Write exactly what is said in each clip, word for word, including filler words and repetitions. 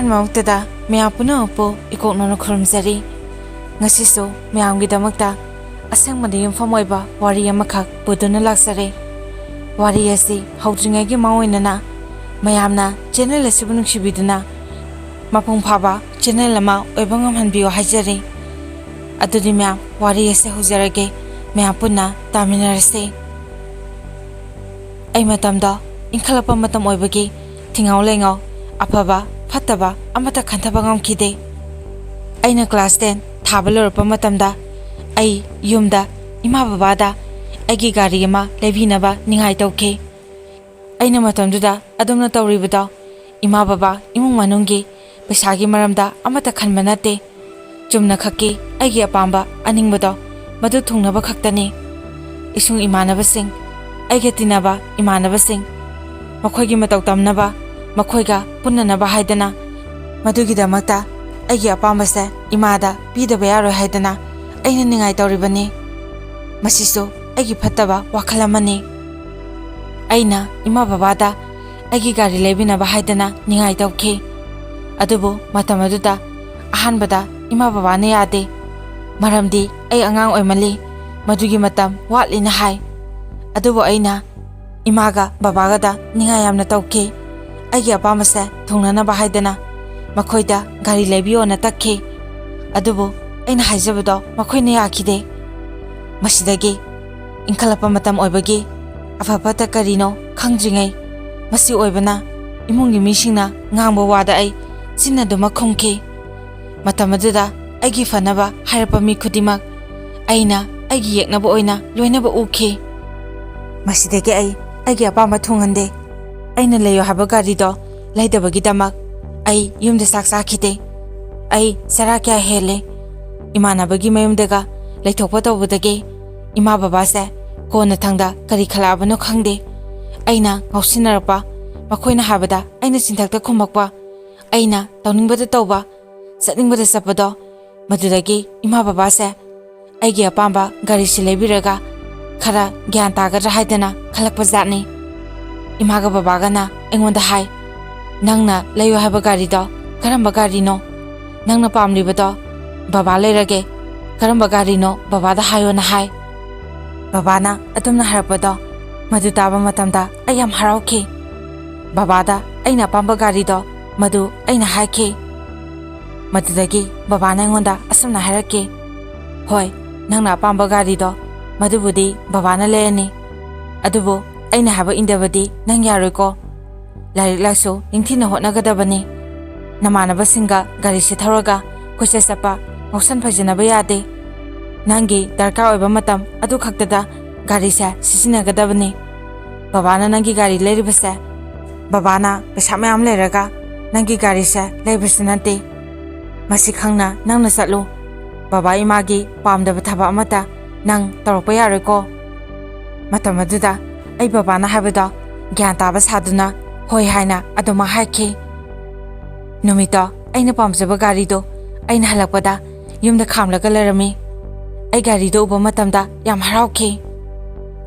ꯑꯍꯥꯟꯕꯃꯛꯇꯗ ꯃꯌꯥꯝ ꯄꯨꯝꯅꯃꯛꯄꯨ ꯏꯀꯣꯛꯅꯅ ꯈꯨꯔꯨꯝꯖꯔꯤ꯫ ꯉꯁꯤꯁꯨ ꯃꯌꯥꯝꯒꯤꯗꯃꯛꯇ ꯑꯁꯦꯡꯕꯗ ꯌꯨꯝꯐꯝ ꯑꯣꯏꯕ ꯋꯥꯔꯤ ꯑꯃꯈꯛ ꯄꯨꯗꯨꯅ ꯂꯥꯛꯆꯔꯦ꯫ ꯋꯥꯔꯤ ꯑꯁꯤ ꯍꯧꯗ꯭ꯔꯤꯉꯩꯒꯤ ꯃꯥꯡꯑꯣꯏꯅꯅ ꯃꯌꯥꯝꯅ ꯆꯦꯅꯦꯜ ꯑꯁꯤꯕꯨ ꯅꯨꯡꯁꯤꯕꯤꯗꯨꯅ ꯃꯄꯨꯡ ꯐꯥꯕ ꯆꯦꯅꯦꯜ ꯑꯃ ꯑꯣꯏꯕ ꯉꯝꯍꯟꯕꯤꯌꯨ ꯍꯥꯏꯖꯔꯤ꯫ ꯑꯗꯨꯗꯤ ꯃꯌꯥꯝ, ꯋꯥꯔꯤ ꯑꯁꯤ ꯍꯧꯖꯔꯒꯦ꯫ ꯃꯌꯥꯝ ꯄꯨꯟꯅ ꯇꯥꯃꯤꯟꯅꯔꯁꯤ꯫ ꯑꯩ ꯃꯇꯝꯗꯣ ꯏꯟꯈꯠꯂꯛꯄ ꯃꯇꯝ ꯑꯣꯏꯕꯒꯤ ꯊꯤꯡꯉꯥꯎ ꯂꯩꯉꯥꯎ, ꯑꯐꯕ ꯐꯠꯇꯕ ꯑꯃꯠꯇ ꯈꯟꯊꯕ ꯉꯝꯈꯤꯗꯦ꯫ ꯑꯩꯅ ꯀ꯭ꯂꯥꯁ ꯇꯦꯟ ꯊꯥꯕ ꯂꯣꯏꯔꯛꯄ ꯃꯇꯝꯗ ꯑꯩ ꯌꯨꯝꯗ ꯏꯃꯥ ꯕꯕꯥꯗ ꯑꯩꯒꯤ ꯒꯥꯔꯤ ꯑꯃ ꯂꯩꯕꯤꯅꯕ ꯅꯤꯡꯉꯥꯏ ꯇꯧꯈꯤ꯫ ꯑꯩꯅ ꯃꯇꯝꯗꯨꯗ ꯑꯗꯨꯝꯅ ꯇꯧꯔꯤꯕꯗꯣ ꯏꯃꯥ ꯕꯕꯥ ꯏꯃꯨꯡ ꯃꯅꯨꯡꯒꯤ ꯄꯩꯁꯥꯒꯤ ꯃꯔꯝꯗ ꯑꯃꯠꯇ ꯈꯟꯕ ꯅꯠꯇꯦ꯫ ꯆꯨꯝꯅ ꯈꯛꯀꯤ ꯑꯩꯒꯤ ꯑꯄꯥꯝꯕ ꯑꯅꯤꯡꯕꯗꯣ ꯃꯗꯨ ꯊꯨꯡꯅꯕ ꯈꯛꯇꯅꯤ꯫ ꯏꯁꯨꯡ ꯏꯃꯥꯟꯅꯕꯁꯤꯡ, ꯑꯩꯒ ꯇꯤꯟꯅꯕ ꯏꯃꯥꯟꯅꯕꯁꯤꯡ, ꯃꯈꯣꯏꯒꯤ ꯃꯇꯧ ꯇꯝꯅꯕ, ꯃꯈꯣꯏꯒ ꯄꯨꯟꯅꯅꯕ ꯍꯥꯏꯗꯅ ꯃꯗꯨꯒꯤꯗꯃꯛꯇ ꯑꯩꯒꯤ ꯑꯄꯥꯝꯕꯁꯦ ꯏꯃꯥꯗ ꯄꯤꯗꯕ ꯌꯥꯔꯣꯏ ꯍꯥꯏꯗꯅ ꯑꯩꯅ ꯅꯤꯡꯉꯥꯏ ꯇꯧꯔꯤꯕꯅꯤ꯫ ꯃꯁꯤꯁꯨ ꯑꯩꯒꯤ ꯐꯠꯇꯕ ꯋꯥꯈꯜ ꯑꯃꯅꯤ꯫ ꯑꯩꯅ ꯏꯃꯥ ꯕꯕꯥꯗ ꯑꯩꯒꯤ ꯒꯥꯔꯤ ꯂꯩꯕꯤꯅꯕ ꯍꯥꯏꯗꯅ ꯅꯤꯡꯉꯥꯏ ꯇꯧꯈꯤ꯫ ꯑꯗꯨꯕꯨ ꯃꯇꯝ ꯑꯗꯨꯗ ꯑꯍꯥꯟꯕꯗ ꯏꯃꯥ ꯕꯕꯥꯅ ꯌꯥꯗꯦ꯫ ꯃꯔꯝꯗꯤ ꯑꯩ ꯑꯉꯥꯡ ꯑꯣꯏꯃꯜꯂꯤ, ꯃꯗꯨꯒꯤ ꯃꯇꯝ ꯋꯥꯠꯂꯤꯅ ꯍꯥꯏ꯫ ꯑꯗꯨꯕꯨ ꯑꯩꯅ ꯏꯃꯥꯒ ꯕꯕꯥꯒꯗ ꯅꯤꯡꯉꯥꯏ ꯌꯥꯝꯅ ꯇꯧꯈꯤ꯫ ꯑꯩꯒꯤ ꯑꯄꯥꯝꯕꯁꯦ ꯊꯨꯡꯅꯅꯕ ꯍꯥꯏꯗꯅ ꯃꯈꯣꯏꯗ ꯒꯥꯔꯤ ꯂꯩꯕꯤꯌꯣꯅ ꯇꯛꯈꯤ꯫ ꯑꯗꯨꯕꯨ ꯑꯩꯅ ꯍꯥꯏꯖꯕꯗꯣ ꯃꯈꯣꯏꯅ ꯌꯥꯈꯤꯗꯦ꯫ ꯃꯁꯤꯗꯒꯤ ꯏꯟꯈꯠꯂꯛꯄ ꯃꯇꯝ ꯑꯣꯏꯕꯒꯤ ꯑꯐ ꯐꯠꯇ ꯀꯔꯤꯅꯣ ꯈꯪꯗ꯭ꯔꯤꯉꯩ, ꯃꯁꯤ ꯑꯣꯏꯕꯅ ꯏꯃꯨꯡꯒꯤ ꯃꯤꯁꯤꯡꯅ ꯉꯥꯡꯕ ꯋꯥꯗ ꯑꯩ ꯆꯤꯟꯅꯗꯨꯃꯛ ꯈꯨꯝꯈꯤ꯫ ꯃꯇꯝ ꯑꯗꯨꯗ ꯑꯩꯒꯤ ꯐꯅꯕ ꯍꯥꯏꯔꯛꯄ ꯃꯤ ꯈꯨꯗꯤꯡꯃꯛ ꯑꯩꯅ ꯑꯩꯒꯤ ꯌꯦꯛꯅꯕ ꯑꯣꯏꯅ ꯂꯣꯏꯅꯕ ꯎꯈꯤ꯫ ꯃꯁꯤꯗꯒꯤ ꯑꯩ ꯑꯩꯒꯤ ꯑꯄꯥꯝꯕ ꯊꯨꯡꯍꯟꯗꯦ꯫ ꯑꯩꯅ ꯂꯩꯌꯨ ꯍꯥꯏꯕ ꯒꯥꯔꯤꯗꯣ ꯂꯩꯗꯕꯒꯤꯗꯃꯛ ꯑꯩ ꯌꯨꯝꯗ ꯆꯥꯛ ꯆꯥꯈꯤꯗꯦ꯫ ꯑꯩ ꯆꯔꯥ ꯀꯌꯥ ꯍꯦꯜꯂꯦ꯫ ꯏꯃꯥꯟꯅꯕꯒꯤ ꯃꯌꯨꯝꯗꯒ ꯂꯩꯊꯣꯛꯄ ꯇꯧꯕꯗꯒꯤ ꯏꯃꯥ ꯕꯕꯥꯁꯦ ꯀꯣꯟꯅꯊꯪꯗ ꯀꯔꯤ ꯈꯜꯂꯛꯑꯕꯅꯣ ꯈꯪꯗꯦ꯫ ꯑꯩꯅ ꯉꯥꯎꯁꯤꯟꯅꯔꯛꯄ, ꯃꯈꯣꯏꯅ ꯍꯥꯏꯕꯗ ꯑꯩꯅ ꯆꯤꯟꯊꯛꯇ ꯈꯨꯝꯃꯛꯄ, ꯑꯩꯅ ꯇꯧꯅꯤꯡꯕꯗ ꯇꯧꯕ, ꯆꯠꯅꯤꯡꯕꯗ ꯆꯠꯄꯗꯣ, ꯃꯗꯨꯗꯒꯤ ꯏꯃꯥ ꯕꯕꯥꯁꯦ ꯑꯩꯒꯤ ꯑꯄꯥꯝꯕ ꯒꯥꯔꯤꯁꯤ ꯂꯩꯕꯤꯔꯒ ꯈꯔ ꯒ꯭ꯌꯥꯟ ꯇꯥꯒꯗ꯭ꯔꯥ ꯍꯥꯏꯗꯅ ꯈꯜꯂꯛꯄ ꯖꯥꯠꯅꯤ꯫ ꯏꯃꯥꯒ ꯕꯕꯥꯒꯅ ꯑꯩꯉꯣꯟꯗ ꯍꯥꯏ, "ꯅꯪꯅ ꯂꯩꯌꯨ ꯍꯥꯏꯕ ꯒꯥꯔꯤꯗꯣ "ꯀꯔꯝꯕ ꯒꯥꯔꯤꯅꯣ? ꯅꯪꯅ ꯄꯥꯝꯂꯤꯕꯗꯣ ꯕꯕꯥ ꯂꯩꯔꯒꯦ꯫ ꯀꯔꯝꯕ ꯒꯥꯔꯤꯅꯣ ꯕꯕꯥꯗ ꯍꯥꯏꯌꯣꯅ ꯍꯥꯏ꯫" ꯕꯕꯥꯅ ꯑꯗꯨꯝꯅ ꯍꯥꯏꯔꯛꯄꯗꯣ, ꯃꯗꯨ ꯇꯥꯕ ꯃꯇꯝꯗ ꯑꯩ ꯌꯥꯝ ꯍꯔꯥꯎꯈꯤ꯫ ꯕꯕꯥꯗ ꯑꯩꯅ ꯑꯄꯥꯝꯕ ꯒꯥꯔꯤꯗꯣ ꯃꯗꯨ ꯑꯩꯅ ꯍꯥꯏꯈꯤ꯫ ꯃꯗꯨꯗꯒꯤ ꯕꯕꯥꯅ ꯑꯩꯉꯣꯟꯗ ꯑꯁꯨꯝꯅ ꯍꯥꯏꯔꯛꯈꯤ, "ꯍꯣꯏ, ꯅꯪꯅ ꯑꯄꯥꯝꯕ ꯒꯥꯔꯤꯗꯣ ꯃꯗꯨꯕꯨꯗꯤ ꯕꯕꯥꯅ ꯂꯩꯔꯅꯤ꯫ ꯑꯗꯨꯕꯨ ꯑꯩꯅ ꯍꯥꯏꯕ ꯏꯟꯗꯕꯗꯤ ꯅꯪ ꯌꯥꯔꯣꯏꯀꯣ꯫ ꯂꯥꯏꯔꯤꯛ ꯂꯥꯏꯁꯨ ꯅꯤꯡꯊꯤꯅ ꯍꯣꯠꯅꯒꯗꯕꯅꯤ꯫ ꯅꯃꯥꯟꯅꯕꯁꯤꯡꯒ ꯒꯥꯔꯤꯁꯦ ꯊꯧꯔꯒ ꯀꯣꯏꯆꯠ ꯆꯠꯄ, ꯉꯥꯎꯁꯟ ꯐꯩꯖꯅꯕ ꯌꯥꯗꯦ꯫ ꯅꯪꯒꯤ ꯗꯔꯀꯥꯔ ꯑꯣꯏꯕ ꯃꯇꯝ ꯑꯗꯨ ꯈꯛꯇꯗ ꯒꯥꯔꯤꯁꯦ ꯁꯤꯖꯤꯟꯅꯒꯗꯕꯅꯤ꯫ ꯕꯕꯥꯅ ꯅꯪꯒꯤ ꯒꯥꯔꯤ ꯂꯩꯔꯤꯕꯁꯦ, ꯕꯕꯥꯅ ꯄꯩꯁꯥ ꯃꯌꯥꯝ ꯂꯩꯔꯒ ꯅꯪꯒꯤ ꯒꯥꯔꯤꯁꯦ ꯂꯩꯕꯁꯨ ꯅꯠꯇꯦ꯫ ꯃꯁꯤ ꯈꯪꯅ ꯅꯪꯅ ꯆꯠꯂꯨ꯫ ꯕꯕꯥ ꯏꯃꯥꯒꯤ ꯄꯥꯝꯗꯕ ꯊꯕꯛ ꯑꯃꯠꯇ ꯅꯪ ꯇꯧꯔꯛꯄ ꯌꯥꯔꯣꯏꯀꯣ꯫" ꯃꯇꯝ ꯑꯗꯨꯗ ꯑꯩ ꯕꯕꯥꯅ ꯍꯥꯏꯕꯗꯣ ꯒ꯭ꯌꯥꯟ ꯇꯥꯕ ꯁꯥꯗꯨꯅ ꯍꯣꯏ ꯍꯥꯏꯅ ꯑꯗꯨꯃꯛ ꯍꯥꯏꯈꯤ꯫ ꯅꯨꯃꯤꯠꯇꯣ ꯑꯩꯅ ꯄꯥꯝꯖꯕ ꯒꯥꯔꯤꯗꯣ ꯑꯩꯅ ꯍꯜꯂꯛꯄꯗ ꯌꯨꯝꯗ ꯈꯥꯝꯂꯒ ꯂꯩꯔꯝꯃꯤ꯫ ꯑꯩ ꯒꯥꯔꯤꯗꯣ ꯎꯕ ꯃꯇꯝꯗ ꯌꯥꯝ ꯍꯔꯥꯎꯈꯤ꯫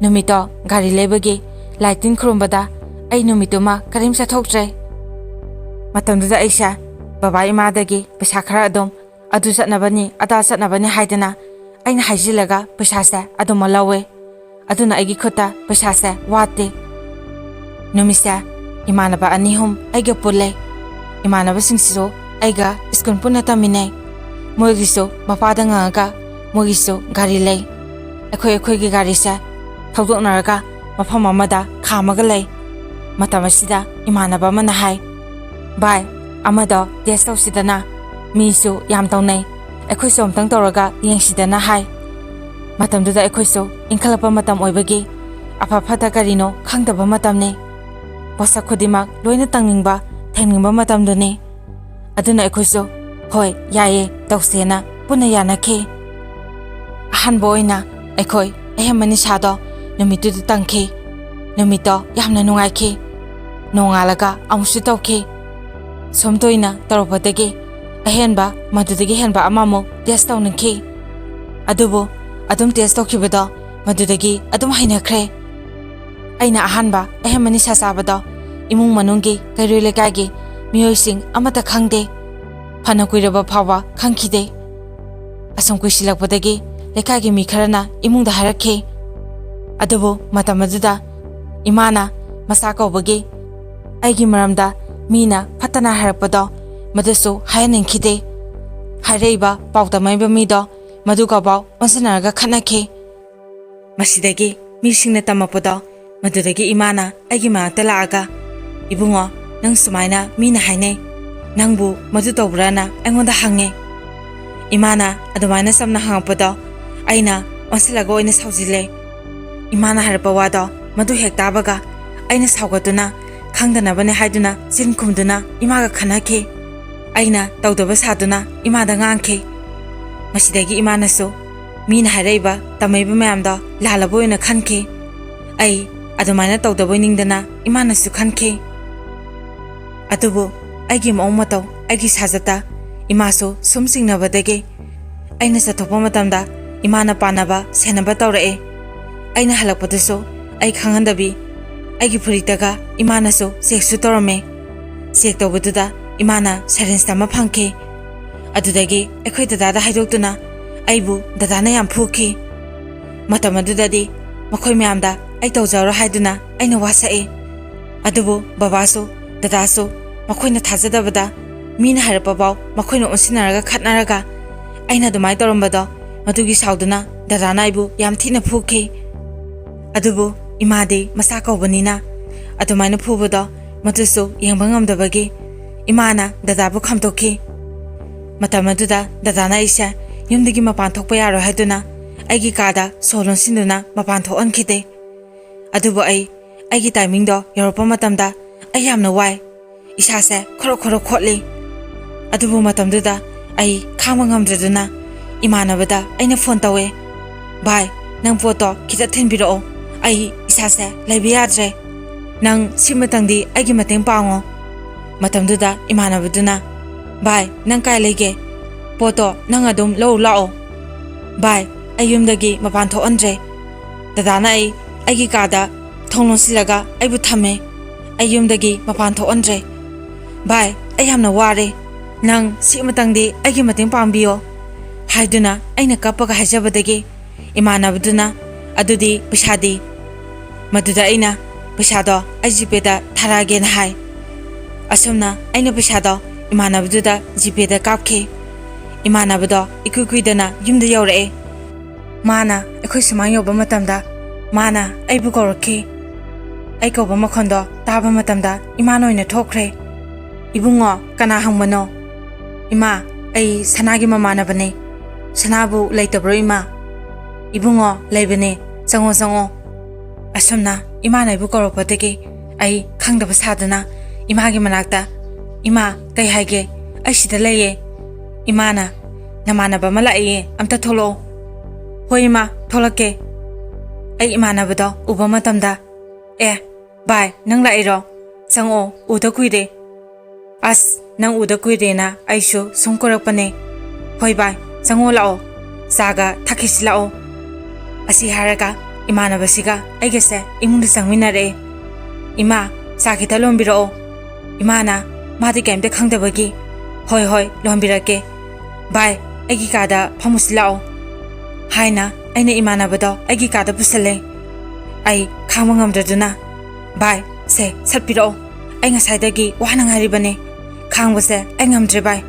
ꯅꯨꯃꯤꯠꯇꯣ ꯒꯥꯔꯤ ꯂꯩꯕꯒꯤ ꯂꯥꯏ ꯇꯤꯟ ꯈꯨꯔꯨꯝꯕꯗ ꯑꯩ ꯅꯨꯃꯤꯠꯇꯨꯃ ꯀꯔꯤꯝ ꯆꯠꯊꯣꯛꯇ꯭ꯔꯦ꯫ ꯃꯇꯝꯗꯨꯗ ꯑꯩꯁꯦ ꯕꯕꯥ ꯏꯃꯥꯗꯒꯤ ꯄꯩꯁꯥ ꯈꯔ ꯑꯗꯨꯝ ꯑꯗꯨ ꯆꯠꯅꯕꯅꯤ, ꯑꯗꯥ ꯆꯠꯅꯕꯅꯤ ꯍꯥꯏꯗꯅ ꯑꯩꯅ ꯍꯥꯏꯖꯤꯜꯂꯒ ꯄꯩꯁꯥꯁꯦ ꯑꯗꯨꯃꯛ ꯂꯧꯋꯦ꯫ ꯑꯗꯨꯅ ꯑꯩꯒꯤ ꯈꯨꯠꯇ ꯄꯩꯁꯥꯁꯦ ꯋꯥꯠꯇꯦ꯫ ꯅꯨꯃꯤꯠꯁꯦ ꯏꯃꯥꯟꯅꯕ ꯑꯅꯤ ꯑꯍꯨꯝ ꯑꯩꯒ ꯄꯨꯜꯂꯦ꯫ ꯏꯃꯥꯟꯅꯕꯁꯤꯡꯁꯤꯁꯨ ꯑꯩꯒ ꯁ꯭ꯀꯨꯜ ꯄꯨꯟꯅ ꯇꯝꯃꯤꯟꯅꯩ꯫ ꯃꯣꯏꯒꯤꯁꯨ ꯃꯄꯥꯗ ꯉꯥꯡꯉꯒ ꯃꯣꯏꯒꯤꯁꯨ ꯒꯥꯔꯤ ꯂꯩ꯫ ꯑꯩꯈꯣꯏ ꯑꯩꯈꯣꯏꯒꯤ ꯒꯥꯔꯤꯁꯦ ꯊꯧꯗꯣꯛꯅꯔꯒ ꯃꯐꯝ ꯑꯃꯗ ꯈꯥꯝꯃꯒ ꯂꯩ꯫ ꯃꯇꯝ ꯑꯁꯤꯗ ꯏꯃꯥꯟꯅꯕ ꯑꯃꯅ ꯍꯥꯏ, "ꯚꯥꯏ, ꯑꯃꯗꯣ ꯇꯦꯁ ꯇꯧꯁꯤꯗꯅ, ꯃꯤꯁꯨ ꯌꯥꯝ ꯇꯧꯅꯩ, ꯑꯩꯈꯣꯏꯁꯨ ꯑꯝꯇꯪ ꯇꯧꯔꯒ ꯌꯦꯡꯁꯤꯗꯅ" ꯍꯥꯏ꯫ ꯃꯇꯝꯗꯨꯗ ꯑꯩꯈꯣꯏꯁꯨ ꯏꯟꯈꯠꯂꯛꯄ ꯃꯇꯝ ꯑꯣꯏꯕꯒꯤ ꯑꯐ ꯐꯠꯇ ꯀꯔꯤꯅꯣ ꯈꯪꯗꯕ ꯃꯇꯝꯅꯤ꯫ ꯄꯣꯠꯁꯛ ꯈꯨꯗꯤꯡꯃꯛ ꯂꯣꯏꯅ ꯇꯪꯅꯤꯡꯕ, ꯊꯦꯡꯅꯤꯡꯕ ꯃꯇꯝꯗꯨꯅꯤ꯫ ꯑꯗꯨꯅ ꯑꯩꯈꯣꯏꯁꯨ "ꯍꯣꯏ, ꯌꯥꯏꯌꯦ, ꯇꯧꯁꯦꯅ" ꯄꯨꯟꯅ ꯌꯥꯅꯈꯤ꯫ ꯑꯍꯥꯟꯕ ꯑꯣꯏꯅ ꯑꯩꯈꯣꯏ ꯑꯍꯦꯟꯕ ꯅꯤꯁꯥꯗꯣ ꯅꯨꯃꯤꯠꯇꯨꯗ ꯇꯪꯈꯤ꯫ ꯅꯨꯃꯤꯠꯇꯣ ꯌꯥꯝꯅ ꯅꯨꯡꯉꯥꯏꯈꯤ꯫ ꯅꯣꯡꯉꯥꯜꯂꯒ ꯑꯃꯨꯛꯁꯨ ꯇꯧꯈꯤ꯫ ꯁꯨꯝ ꯇꯣꯏꯅ ꯇꯧꯔꯛꯄꯗꯒꯤ ꯑꯍꯦꯟꯕ, ꯃꯗꯨꯗꯒꯤ ꯍꯦꯟꯕ ꯑꯃꯃꯨꯛ ꯇꯦꯁ ꯇꯧꯅꯤꯡꯈꯤ꯫ ꯑꯗꯨꯕꯨ ꯑꯗꯨꯝ ꯇꯦꯁ ꯇꯧꯈꯤꯕꯗꯣ ꯃꯗꯨꯗꯒꯤ ꯑꯗꯨꯝ ꯍꯩꯅꯈ꯭ꯔꯦ꯫ ꯑꯩꯅ ꯑꯍꯥꯟꯕ ꯑꯍꯦꯟꯕ ꯅꯤꯁꯥ ꯆꯥꯕꯗꯣ ꯏꯃꯨꯡ ꯃꯅꯨꯡꯒꯤ, ꯀꯩꯔꯣꯏ ꯂꯩꯀꯥꯏꯒꯤ ꯃꯤꯑꯣꯏꯁꯤꯡ ꯑꯃꯠꯇ ꯈꯪꯗꯦ꯫ ꯐꯅ ꯀꯨꯏꯔꯕ ꯐꯥꯎꯕ ꯈꯪꯈꯤꯗꯦ꯫ ꯑꯁꯨꯝ ꯀꯨꯏꯁꯤꯜꯂꯛꯄꯗꯒꯤ ꯂꯩꯀꯥꯏꯒꯤ ꯃꯤ ꯈꯔꯅ ꯏꯃꯨꯡꯗ ꯍꯥꯏꯔꯛꯈꯤ꯫ ꯑꯗꯨꯕꯨ ꯃꯇꯝ ꯑꯗꯨꯗ ꯏꯃꯥꯅ ꯃꯆꯥ ꯀꯧꯕꯒꯤ ꯑꯩꯒꯤ ꯃꯔꯝꯗ ꯃꯤꯅ ꯐꯠꯇꯅ ꯍꯥꯏꯔꯛꯄꯗꯣ ꯃꯗꯨꯁꯨ ꯍꯥꯏꯍꯟꯅꯤꯡꯈꯤꯗꯦ꯫ ꯍꯥꯏꯔꯛꯏꯕ ꯄꯥꯎ ꯇꯝꯃꯛꯏꯕ ꯃꯤꯗꯣ ꯃꯗꯨꯒꯐꯥꯎ ꯑꯣꯟꯁꯤꯟꯅꯔꯒ ꯈꯠꯅꯈꯤ꯫ ꯃꯁꯤꯗꯒꯤ ꯃꯤꯁꯤꯡꯅ ꯇꯝꯃꯛꯄꯗꯣ ꯃꯗꯨꯗꯒꯤ ꯏꯃꯥꯅ ꯑꯩꯒꯤ ꯃꯅꯥꯛꯇ ꯂꯥꯛꯑꯒ, "ꯏꯕꯨꯡꯉꯣ, ꯅꯪ ꯁꯨꯃꯥꯏꯅ ꯃꯤꯅ ꯍꯥꯏꯅꯩ, ꯅꯪꯕꯨ ꯃꯗꯨ ꯇꯧꯕ꯭ꯔꯥꯅ?" ꯑꯩꯉꯣꯟꯗ ꯍꯪꯉꯦ꯫ ꯏꯃꯥꯅ ꯑꯗꯨꯃꯥꯏꯅ ꯆꯝꯅ ꯍꯪꯉꯛꯄꯗꯣ ꯑꯩꯅ ꯑꯣꯟꯁꯤꯜꯂꯒ ꯑꯣꯏꯅ ꯁꯥꯎꯖꯤꯜꯂꯦ꯫ ꯏꯃꯥꯅ ꯍꯥꯏꯔꯛꯄ ꯋꯥꯗꯣ ꯃꯗꯨ ꯍꯦꯛ ꯇꯥꯕꯒ ꯑꯩꯅ ꯁꯥꯎꯒꯠꯇꯨꯅ ꯈꯪꯗꯅꯕꯅꯦ ꯍꯥꯏꯗꯨꯅ ꯆꯤꯟ ꯈꯨꯝꯗꯨꯅ ꯏꯃꯥꯒ ꯈꯟꯅꯈꯤ꯫ ꯑꯩꯅ ꯇꯧꯗꯕ ꯁꯥꯗꯨꯅ ꯏꯃꯥꯗ ꯉꯥꯡꯈꯤ꯫ ꯃꯁꯤꯗꯒꯤ ꯏꯃꯥꯅꯁꯨ ꯃꯤꯅ ꯍꯥꯏꯔꯛꯏꯕ ꯇꯝꯃꯛꯏꯕ ꯃꯌꯥꯝꯗꯣ ꯂꯥꯜꯂꯕ ꯑꯣꯏꯅ ꯈꯟꯈꯤ꯫ ꯑꯩ ꯑꯗꯨꯃꯥꯏꯅ ꯇꯧꯗꯕꯣꯏ ꯅꯤꯡꯗꯅ ꯏꯃꯥꯅꯁꯨ ꯈꯟꯈꯤ꯫ ꯑꯗꯨꯕꯨ ꯑꯩꯒꯤ ꯃꯑꯣꯡ ꯃꯇꯧ, ꯑꯩꯒꯤ ꯁꯥꯖꯠꯇ ꯏꯃꯥꯁꯨ ꯁꯨꯝ ꯆꯤꯡꯅꯕꯗꯒꯤ ꯑꯩꯅ ꯆꯠꯊꯣꯛꯄ ꯃꯇꯝꯗ ꯏꯃꯥꯅ ꯄꯥꯟꯅꯕ ꯁꯦꯟꯅꯕ ꯇꯧꯔꯛꯑꯦ꯫ ꯑꯩꯅ ꯍꯜꯂꯛꯄꯗꯁꯨ ꯑꯩ ꯈꯪꯍꯟꯗꯕꯤ ꯑꯩꯒꯤ ꯐꯨꯔꯤꯠꯇꯒ ꯏꯃꯥꯅꯁꯨ ꯆꯦꯛꯁꯨ ꯇꯧꯔꯝꯃꯦ꯫ ꯆꯦꯛ ꯇꯧꯕꯗꯨꯗ ꯏꯃꯥꯅ ꯁꯔꯦꯟꯁꯇ ꯑꯃ ꯐꯪꯈꯤ꯫ ꯑꯗꯨꯗꯒꯤ ꯑꯩꯈꯣꯏ ꯗꯗꯥꯗ ꯍꯥꯏꯗꯣꯛꯇꯨꯅ ꯑꯩꯕꯨ ꯗꯗꯥꯅ ꯌꯥꯝ ꯐꯨꯈꯤ꯫ ꯃꯇꯝ ꯑꯗꯨꯗꯗꯤ ꯃꯈꯣꯏ ꯃꯌꯥꯝꯗ ꯑꯩ ꯇꯧꯖꯔꯣ ꯍꯥꯏꯗꯨꯅ ꯑꯩꯅ ꯋꯥꯁꯛꯏ꯫ ꯑꯗꯨꯕꯨ ꯕꯕꯥꯁꯨ ꯗꯗꯥꯁꯨ ꯃꯈꯣꯏꯅ ꯊꯥꯖꯗꯕꯗ ꯃꯤꯅ ꯍꯥꯏꯔꯛꯄꯐꯥꯎ ꯃꯈꯣꯏꯅ ꯑꯣꯟꯁꯤꯟꯅꯔꯒ ꯈꯠꯅꯔꯒ ꯑꯩꯅ ꯑꯗꯨꯃꯥꯏꯅ ꯇꯧꯔꯝꯕꯗꯣ ꯃꯗꯨꯒꯤ ꯁꯥꯎꯗꯨꯅ ꯗꯗꯥꯅ ꯑꯩꯕꯨ ꯌꯥꯝ ꯊꯤꯅ ꯐꯨꯈꯤ꯫ ꯑꯗꯨꯕꯨ ꯏꯃꯥꯗꯤ ꯃꯆꯥ ꯀꯧꯕꯅꯤꯅ ꯑꯗꯨꯃꯥꯏꯅ ꯐꯨꯕꯗꯣ ꯃꯗꯨꯁꯨ ꯌꯦꯡꯕ ꯉꯝꯗꯕꯒꯤ ꯏꯃꯥꯅ ꯗꯗꯥꯕꯨ ꯈꯥꯝꯗꯣꯛꯈꯤ꯫ ꯃꯇꯝ ꯑꯗꯨꯗ ꯗꯗꯥꯅ ꯑꯩꯁꯦ ꯌꯨꯝꯗꯒꯤ ꯃꯄꯥꯟ ꯊꯣꯛꯄ ꯌꯥꯔꯣꯏ ꯍꯥꯏꯗꯨꯅ ꯑꯩꯒꯤ ꯀꯥꯗ ꯁꯣ ꯂꯣꯟꯁꯤꯟꯗꯨꯅ ꯃꯄꯥꯟ ꯊꯣꯛꯍꯟꯈꯤꯗꯦ꯫ ꯑꯗꯨꯕꯨ ꯑꯩ ꯑꯩꯒꯤ ꯇꯥꯏꯃꯤꯡꯗꯣ ꯌꯧꯔꯛꯄ ꯃꯇꯝꯗ ꯑꯩ ꯌꯥꯝꯅ ꯋꯥꯏ꯫ ꯏꯁꯥꯁꯦ ꯈꯣꯔꯣ ꯈꯣꯔꯣ ꯈꯣꯠꯂꯤ꯫ ꯑꯗꯨꯕꯨ ꯃꯇꯝꯗꯨꯗ ꯑꯩ ꯈꯥꯡꯕ ꯉꯝꯗ꯭ꯔꯗꯨꯅ ꯏꯃꯥꯟꯅꯕꯗ ꯑꯩꯅ ꯐꯣꯟ ꯇꯧꯋꯦ, "ꯚꯥꯏ, ꯅꯪ ꯄꯣꯠꯇꯣ ꯈꯤꯇ ꯊꯤꯟꯕꯤꯔꯛꯑꯣ, ꯑꯩ ꯏꯁꯥꯁꯦ ꯂꯩꯕ ꯌꯥꯗ꯭ꯔꯦ꯫ ꯅꯪ ꯁꯤꯃꯇꯪꯗꯤ ꯑꯩꯒꯤ ꯃꯇꯦꯡ ꯄꯥꯡꯉꯣ"꯫ ꯃꯇꯝꯗꯨꯗ ꯏꯃꯥꯟꯅꯕꯗꯨꯅ, "ꯚꯥꯏ, ꯅꯪ ꯀꯥꯏ ꯂꯩꯒꯦ? ꯄꯣꯠꯇꯣ ꯅꯪ ꯑꯗꯨꯝ ꯂꯧꯔꯨ ꯂꯥꯛꯑꯣ"꯫ "ꯚꯥꯏ, ꯑꯩ ꯌꯨꯝꯗꯒꯤ ꯃꯄꯥꯟ ꯊꯣꯛꯍꯟꯗ꯭ꯔꯦ꯫ ꯗꯗꯥꯅ ꯑꯩ ꯑꯩꯒꯤ ꯀꯥꯗ ꯊꯣꯡ ꯂꯣꯟꯁꯤꯜꯂꯒ ꯑꯩꯕꯨ ꯊꯝꯃꯦ꯫ ꯑꯩ ꯌꯨꯝꯗꯒꯤ ꯃꯄꯥꯟ ꯊꯣꯛꯍꯟꯗ꯭ꯔꯦ"꯫ "ꯚꯥꯏ, ꯑꯩ ꯌꯥꯝꯅ ꯋꯥꯔꯦ, ꯅꯪ ꯁꯤ ꯑꯃꯇꯪꯗꯤ ꯑꯩꯒꯤ ꯃꯇꯦꯡ ꯄꯥꯡꯕꯤꯌꯣ" ꯍꯥꯏꯗꯨꯅ ꯑꯩꯅ ꯀꯞꯄꯒ ꯍꯥꯏꯖꯕꯗꯒꯤ ꯏꯃꯥꯟꯅꯕꯗꯨꯅ, "ꯑꯗꯨꯗꯤ ꯄꯩꯁꯥꯗꯤ?" ꯃꯗꯨꯗ ꯑꯩꯅ, "ꯄꯩꯁꯥꯗꯣ ꯑꯩ ꯖꯤꯄꯦꯗ ꯊꯥꯔꯛꯑꯒꯦꯅ" ꯍꯥꯏ꯫ ꯑꯁꯨꯝꯅ ꯑꯩꯅ ꯄꯩꯁꯥꯗꯣ ꯏꯃꯥꯟꯅꯕꯗꯨꯗ ꯖꯤꯄꯦꯗ ꯀꯥꯞꯈꯤ꯫ ꯏꯃꯥꯟꯅꯕꯗꯣ ꯏꯀꯨꯏ ꯀꯨꯏꯗꯅ ꯌꯨꯝꯗ ꯌꯧꯔꯛꯑꯦ꯫ ꯃꯥꯅ ꯑꯩꯈꯣꯏ ꯁꯨꯃꯥꯡ ꯌꯧꯕ ꯃꯇꯝꯗ ꯃꯥꯅ ꯑꯩꯕꯨ ꯀꯧꯔꯛꯈꯤ꯫ ꯑꯩ ꯀꯧꯕ ꯃꯈꯣꯟꯗꯣ ꯇꯥꯕ ꯃꯇꯝꯗ ꯏꯃꯥꯅ ꯑꯣꯏꯅ ꯊꯣꯛꯈ꯭ꯔꯦ꯫ "ꯏꯕꯨꯡꯉꯣ, ꯀꯅꯥ ꯍꯪꯕꯅꯣ?" "ꯏꯃꯥ, ꯑꯩ ꯁꯅꯥꯒꯤ ꯃꯃꯥꯟꯅꯕꯅꯦ꯫" "ꯁꯅꯥꯕꯨ ꯂꯩꯇꯕ꯭ꯔꯣ ꯏꯃꯥ?" "ꯏꯕꯨꯡꯉꯣ, ꯂꯩꯕꯅꯦ, ꯆꯪꯉꯣ, ꯆꯪꯉꯣ꯫" ꯑꯁꯨꯝꯅ ꯏꯃꯥꯅ ꯑꯩꯕꯨ ꯀꯧꯔꯛꯄꯗꯒꯤ ꯑꯩ ꯈꯪꯗꯕ ꯁꯥꯗꯨꯅ ꯏꯃꯥꯒꯤ ꯃꯅꯥꯛꯇ, "ꯏꯃꯥ, ꯀꯩ ꯍꯥꯏꯒꯦ? ꯑꯩ ꯁꯤꯗ ꯂꯩꯌꯦ꯫" ꯏꯃꯥꯅ, "ꯅꯃꯥꯟꯅꯕ ꯑꯃ ꯂꯥꯛꯏꯌꯦ, ꯑꯝꯇ ꯊꯣꯛꯂꯛꯑꯣ꯫" "ꯍꯣꯏ ꯏꯃꯥ, ꯊꯣꯛꯂꯛꯀꯦ꯫" ꯑꯩ ꯏꯃꯥꯟꯅꯕꯗꯣ ꯎꯕ ꯃꯇꯝꯗ, "ꯑꯦ, ꯚꯥꯏ, ꯅꯪ ꯂꯥꯛꯏꯔꯣ? ꯆꯪꯉꯛꯑꯣ, ꯎꯗ ꯀꯨꯏꯔꯦ꯫" "ꯑꯁ, ꯅꯪ ꯎꯗ ꯀꯨꯏꯔꯦꯅ ꯑꯩꯁꯨ ꯁꯨꯝ ꯀꯣꯏꯔꯛꯄꯅꯦ꯫" "ꯍꯣꯏ ꯚꯥꯏ, ꯆꯪꯉꯣ ꯂꯥꯛꯑꯣ, ꯆꯥꯒ ꯊꯛꯈꯤꯁꯤ ꯂꯥꯛꯑꯣ꯫" ꯑꯁꯤ ꯍꯥꯏꯔꯒ ꯏꯃꯥꯟꯅꯕꯁꯤꯒ ꯑꯩꯒꯁꯦ ꯏꯃꯨꯡꯗ ꯆꯪꯃꯤꯟꯅꯔꯛꯑꯦ꯫ "ꯏꯃꯥ, ꯆꯥ ꯈꯤꯇ ꯂꯣꯟꯕꯤꯔꯛꯑꯣ꯫" ꯏꯃꯥꯅ, ꯃꯥꯗꯤ ꯀꯩꯝꯇ ꯈꯪꯗꯕꯒꯤ, "ꯍꯣꯏ, ꯍꯣꯏ, ꯂꯣꯟꯕꯤꯔꯛꯀꯦ꯫ ꯚꯥꯏ, ꯑꯩꯒꯤ ꯀꯥꯗ ꯐꯝꯃꯨꯁꯤ ꯂꯥꯛꯑꯣ" ꯍꯥꯏꯅ ꯑꯩꯅ ꯏꯃꯥꯟꯅꯕꯗꯣ ꯑꯩꯒꯤ ꯀꯥꯗ ꯄꯨꯁꯜꯂꯦ꯫ ꯑꯩ ꯈꯥꯡꯕ ꯉꯝꯗ꯭ꯔꯗꯨꯅ, "ꯚꯥꯏ, ꯁꯦ, ꯁꯠꯄꯤꯔꯛꯑꯣ꯫ ꯑꯩ ꯉꯁꯥꯏꯗꯒꯤ ꯋꯥꯅ ꯉꯥꯏꯔꯤꯕꯅꯦ꯫ ꯈꯥꯡꯕꯁꯦ ꯑꯩ ꯉꯝꯗ꯭ꯔꯦ, ꯚꯥꯏ꯫"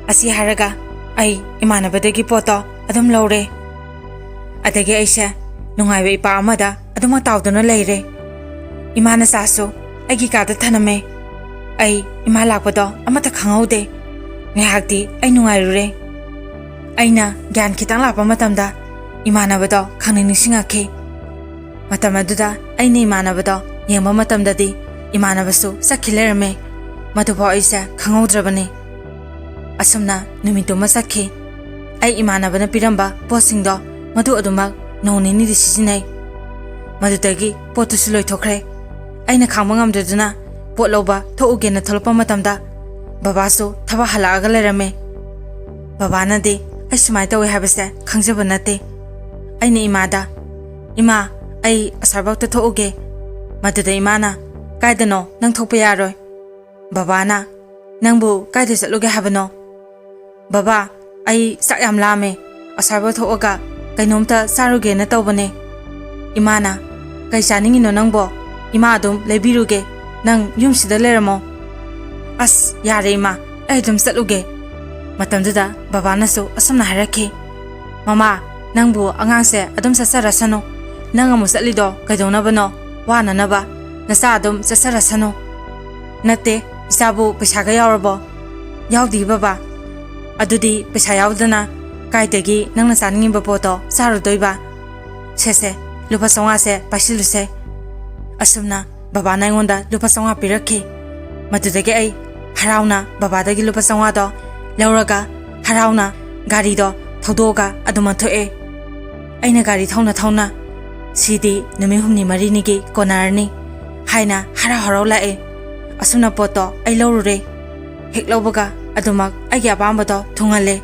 ꯑꯁꯤ ꯍꯥꯏꯔꯒ ꯑꯩ ꯏꯃꯥꯟꯅꯕꯗꯒꯤ ꯄꯣꯠꯇꯣ ꯑꯗꯨꯝ ꯂꯧꯔꯦ꯫ ꯑꯗꯒꯤ ꯑꯩꯁꯦ ꯅꯨꯡꯉꯥꯏꯕ ꯏꯄꯥ ꯑꯃꯗ ꯑꯗꯨꯃꯛ ꯇꯥꯎꯗꯨꯅ ꯂꯩꯔꯦ꯫ ꯏꯃꯥꯅ ꯆꯥꯁꯨ ꯑꯩꯒꯤ ꯀꯥꯗ ꯊꯅꯝꯃꯦ꯫ ꯑꯩ ꯏꯃꯥ ꯂꯥꯛꯄꯗꯣ ꯑꯃꯠꯇ ꯈꯪꯍꯧꯗꯦ꯫ ꯉꯥꯏꯍꯥꯛꯇꯤ ꯑꯩ ꯅꯨꯡꯉꯥꯏꯔꯨꯔꯦ꯫ ꯑꯩꯅ ꯒ꯭ꯌꯥꯟ ꯈꯤꯇꯪ ꯂꯥꯛꯄ ꯃꯇꯝꯗ ꯏꯃꯥꯟꯅꯕꯗꯣ ꯈꯪꯅꯤꯡ ꯅꯤꯡꯁꯤꯡꯉꯛꯈꯤ꯫ ꯃꯇꯝ ꯑꯗꯨꯗ ꯑꯩꯅ ꯏꯃꯥꯟꯅꯕꯗꯣ ꯌꯦꯡꯕ ꯃꯇꯝꯗꯗꯤ ꯏꯃꯥꯟꯅꯕꯁꯨ ꯆꯠꯈꯤ ꯂꯩꯔꯝꯃꯦ꯫ ꯃꯗꯨꯐꯥꯎ ꯑꯩꯁꯦ ꯈꯪꯍꯧꯗ꯭ꯔꯕꯅꯤ꯫ ꯑꯁꯨꯝꯅ ꯅꯨꯃꯤꯠꯇꯨꯃ ꯆꯠꯈꯤ꯫ ꯑꯩ ꯏꯃꯥꯟꯅꯕꯅ ꯄꯤꯔꯝꯕ ꯄꯣꯠꯁꯤꯡꯗꯣ ꯃꯗꯨ ꯑꯗꯨꯃꯛ ꯅꯣꯡ ꯅꯤꯅꯤꯗꯤ ꯁꯤꯖꯤꯟꯅꯩ꯫ ꯃꯗꯨꯗꯒꯤ ꯄꯣꯠꯇꯨꯁꯨ ꯂꯣꯏꯊꯣꯛꯈ꯭ꯔꯦ꯫ ꯑꯩꯅ ꯈꯥꯡꯕ ꯉꯝꯗ꯭ꯔꯗꯨꯅ ꯄꯣꯠ ꯂꯧꯕ ꯊꯣꯛꯎꯒꯦꯅ ꯊꯣꯛꯂꯛꯄ ꯃꯇꯝꯗ ꯕꯕꯥꯁꯨ ꯊꯕꯛ ꯍꯜꯂꯛꯑꯒ ꯂꯩꯔꯝꯃꯦ꯫ ꯕꯕꯥꯅꯗꯤ ꯑꯩ ꯁꯨꯃꯥꯏꯅ ꯇꯧꯋꯦ ꯍꯥꯏꯕꯁꯦ ꯈꯪꯖꯕ ꯅꯠꯇꯦ꯫ ꯑꯩꯅ ꯏꯃꯥꯗ, "ꯏꯃꯥ, ꯑꯩ ꯑꯁ꯭ꯋꯥꯏꯐꯥꯎꯇ ꯊꯣꯛꯎꯒꯦ꯫" ꯃꯗꯨꯗ ꯏꯃꯥꯅ, "ꯀꯥꯏꯗꯅꯣ? ꯅꯪ ꯊꯣꯛꯄ ꯌꯥꯔꯣꯏ꯫" ꯕꯕꯥꯅ, "ꯅꯪꯕꯨ ꯀꯥꯏꯗ ꯆꯠꯂꯨꯒꯦ ꯍꯥꯏꯕꯅꯣ?" "ꯕꯕꯥ, ꯑꯩ ꯆꯥꯛ ꯌꯥꯝ ꯂꯥꯝꯃꯦ꯫ ꯑꯁ꯭ꯋꯥꯏꯐꯥꯎ ꯊꯣꯛꯑꯒ ꯀꯩꯅꯣꯝꯇ ꯆꯥꯔꯨꯒꯦꯅ ꯇꯧꯕꯅꯦ꯫" ꯏꯃꯥꯅ, "ꯀꯩ ꯆꯥꯅꯤꯡꯉꯤꯅꯣ ꯅꯪꯕꯣ? ꯏꯃꯥ ꯑꯗꯨꯝ ꯂꯩꯕꯤꯔꯨꯒꯦ꯫ ꯅꯪ ꯌꯨꯝꯁꯤꯗ ꯂꯩꯔꯝꯃꯣ꯫" "ꯑꯁ, ꯌꯥꯔꯦ ꯏꯃꯥ, ꯑꯩ ꯑꯗꯨꯝ ꯆꯠꯂꯨꯒꯦ꯫" ꯃꯇꯝꯗꯨꯗ ꯕꯕꯥꯅꯁꯨ ꯑꯁꯨꯝꯅ ꯍꯥꯏꯔꯛꯈꯤ, "ꯃꯃꯥ, ꯅꯪꯕꯨ ꯑꯉꯥꯡꯁꯦ ꯑꯗꯨꯝ ꯆꯠꯆꯔꯁꯅꯨ꯫ ꯅꯪ ꯑꯃꯨꯛ ꯆꯠꯂꯤꯗꯣ ꯀꯩꯗꯧꯅꯕꯅꯣ? ꯋꯥꯅꯅꯕ꯫ ꯅꯆꯥ ꯑꯗꯨꯝ ꯆꯠꯆꯔꯁꯅꯨ꯫" "ꯅꯠꯇꯦ, ꯏꯆꯥꯕꯨ ꯄꯩꯁꯥꯒ ꯌꯥꯎꯔꯕꯣ?" "ꯌꯥꯎꯗꯦ ꯕꯕꯥ꯫" "ꯑꯗꯨꯗꯤ ꯄꯩꯁꯥ ꯌꯥꯎꯗꯅ ꯀꯥꯏꯗꯒꯤ ꯅꯪꯅ ꯆꯥꯅꯤꯡꯉꯤꯕ ꯄꯣꯠꯇꯣ ꯆꯥꯔꯨꯗꯣꯏꯕ? ꯁꯦ ꯁꯦ, ꯂꯨꯄꯥ ꯆꯥꯝꯃꯉꯥꯁꯦ ꯄꯥꯏꯁꯤꯜꯂꯨꯁꯦ꯫" ꯑꯁꯨꯝꯅ ꯕꯕꯥꯅ ꯑꯩꯉꯣꯟꯗ ꯂꯨꯄꯥ ꯆꯥꯝꯃꯉꯥ ꯄꯤꯔꯛꯈꯤ꯫ ꯃꯗꯨꯗꯒꯤ ꯑꯩ ꯍꯔꯥꯎꯅ ꯕꯕꯥꯗꯒꯤ ꯂꯨꯄꯥ ꯆꯥꯝꯃꯉꯥꯗꯣ ꯂꯧꯔꯒ ꯍꯔꯥꯎꯅ ꯒꯥꯔꯤꯗꯣ ꯊꯧꯗꯣꯛꯑꯒ ꯑꯗꯨꯝ ꯊꯣꯛꯑꯦ꯫ ꯑꯩꯅ ꯒꯥꯔꯤ ꯊꯧꯅ ꯊꯧꯅ, "ꯁꯤꯗꯤ ꯅꯨꯃꯤꯠ ꯍꯨꯝꯅꯤ ꯃꯔꯤꯅꯤꯒꯤ ꯀꯣꯟꯅꯔꯅꯤ" ꯍꯥꯏꯅ ꯍꯔꯥꯎ ꯍꯔꯥꯎ ꯂꯥꯛꯑꯦ꯫ ꯑꯁꯨꯝꯅ ꯄꯣꯠꯇꯣ ꯑꯩ ꯂꯧꯔꯨꯔꯦ꯫ ꯍꯦꯛ ꯂꯧꯕꯒ ꯑꯗꯨꯃꯛ ꯑꯩꯒꯤ ꯑꯄꯥꯝꯕꯗꯣ ꯊꯨꯡꯍꯜꯂꯦ꯫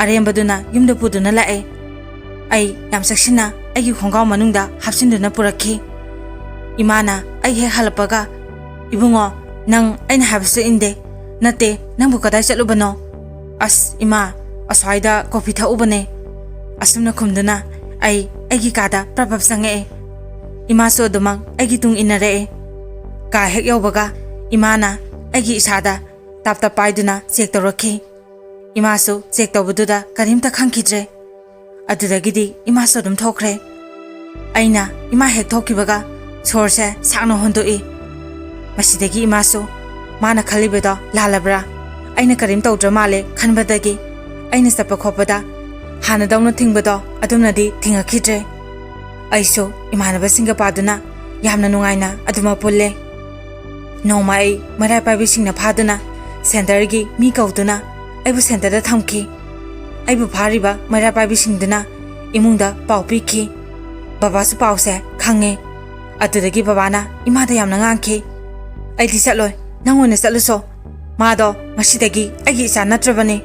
ꯑꯔꯦꯝꯕꯗꯨꯅ ꯌꯨꯝꯗ ꯄꯨꯗꯨꯅ ꯂꯥꯛꯑꯦ꯫ ꯑꯩ ꯌꯥꯝ ꯆꯦꯛꯁꯤꯟꯅ ꯑꯩꯒꯤ ꯈꯣꯡꯒ꯭ꯔꯥꯎ ꯃꯅꯨꯡꯗ ꯍꯥꯞꯆꯤꯟꯗꯨꯅ ꯄꯨꯔꯛꯈꯤ꯫ ꯏꯃꯥꯅ ꯑꯩ ꯍꯦꯛ ꯍꯜꯂꯛꯄꯒ, "ꯏꯕꯨꯡꯉꯣ, ꯅꯪ ꯑꯩꯅ ꯍꯥꯏꯕꯁꯨ ꯏꯟꯗꯦ꯫ ꯅꯠꯇꯦ, ꯅꯪꯕꯨ ꯀꯗꯥꯏ ꯆꯠꯂꯨꯕꯅꯣ?" "ꯑꯁ ꯏꯃꯥ, ꯑꯁ꯭ꯋꯥꯏꯗ ꯀꯣꯐꯤ ꯊꯛꯎꯕꯅꯦ꯫" ꯑꯁꯨꯝꯅ ꯈꯨꯝꯗꯨꯅ ꯑꯩ ꯑꯩꯒꯤ ꯀꯥꯗ ꯄ꯭ꯔꯞ ꯄ꯭ꯔꯞ ꯆꯪꯉꯛꯑꯦ꯫ ꯏꯃꯥꯁꯨ ꯑꯗꯨꯃꯛ ꯑꯩꯒꯤ ꯇꯨꯡ ꯏꯟꯅꯔꯛꯑꯦ꯫ ꯀꯥ ꯍꯦꯛ ꯌꯧꯕꯒ ꯏꯃꯥꯅ ꯑꯩꯒꯤ ꯏꯁꯥꯗ ꯇꯥꯞ ꯇꯥꯞ ꯄꯥꯏꯗꯨꯅ ꯆꯦꯛ ꯇꯧꯔꯛꯈꯤ꯫ ꯏꯃꯥꯁꯨ ꯆꯦꯛ ꯇꯧꯕꯗꯨꯗ ꯀꯔꯤꯝꯇ ꯈꯪꯈꯤꯗ꯭ꯔꯦ꯫ ꯑꯗꯨꯗꯒꯤꯗꯤ ꯏꯃꯥꯁꯨ ꯑꯗꯨꯝ ꯊꯣꯛꯈ꯭ꯔꯦ꯫ ꯑꯩꯅ ꯏꯃꯥ ꯍꯦꯛ ꯊꯣꯛꯈꯤꯕꯒ ꯁꯣꯔꯁꯦ ꯁꯥꯡꯅ ꯍꯣꯟꯗꯣꯛꯏ꯫ ꯃꯁꯤꯗꯒꯤ ꯏꯃꯥꯁꯨ ꯃꯥꯅ ꯈꯜꯂꯤꯕꯗꯣ ꯂꯥꯜꯂꯕ꯭ꯔꯥ? ꯑꯩꯅ ꯀꯔꯤꯝ ꯇꯧꯗ꯭ꯔ ꯃꯥꯜꯂꯦ ꯈꯟꯕꯗꯒꯤ ꯑꯩꯅ ꯆꯠꯄ ꯈꯣꯠꯄꯗ ꯍꯥꯟꯅꯗꯧꯅ ꯊꯤꯡꯕꯗꯣ ꯑꯗꯨꯝꯅꯗꯤ ꯊꯤꯡꯉꯛꯈꯤꯗ꯭ꯔꯦ꯫ ꯑꯩꯁꯨ ꯏꯃꯥꯟꯅꯕꯁꯤꯡꯒ ꯄꯥꯗꯨꯅ ꯌꯥꯝꯅ ꯅꯨꯡꯉꯥꯏꯅ ꯑꯗꯨꯃꯛ ꯄꯨꯜꯂꯦ꯫ ꯅꯣꯡꯃ ꯑꯩ ꯃꯩꯔꯥ ꯄꯥꯏꯕꯤꯁꯤꯡꯅ ꯐꯥꯗꯨꯅ ꯁꯦꯟꯇꯔꯒꯤ ꯃꯤ ꯀꯧꯗꯨꯅ ꯑꯩꯕꯨ ꯁꯦꯟꯇꯔꯗ ꯊꯝꯈꯤ꯫ ꯑꯩꯕꯨ ꯐꯥꯔꯤꯕ ꯃꯩꯔꯥ ꯄꯥꯏꯕꯤꯁꯤꯡꯗꯨꯅ ꯏꯃꯨꯡꯗ ꯄꯥꯎ ꯄꯤꯈꯤ꯫ ꯕꯕꯥꯁꯨ ꯄꯥꯎꯁꯦ ꯈꯪꯉꯦ꯫ ꯑꯗꯨꯗꯒꯤ ꯕꯕꯥꯅ ꯏꯃꯥꯗ ꯌꯥꯝꯅ ꯉꯥꯡꯈꯤ꯫ "ꯑꯩꯗꯤ ꯆꯠꯂꯣꯏ, ꯅꯪ ꯑꯣꯏꯅ ꯆꯠꯂꯨꯁꯣ꯫ ꯃꯥꯗꯣ ꯉꯁꯤꯗꯒꯤ ꯑꯩꯒꯤ ꯏꯆꯥ ꯅꯠꯇ꯭ꯔꯕꯅꯤ꯫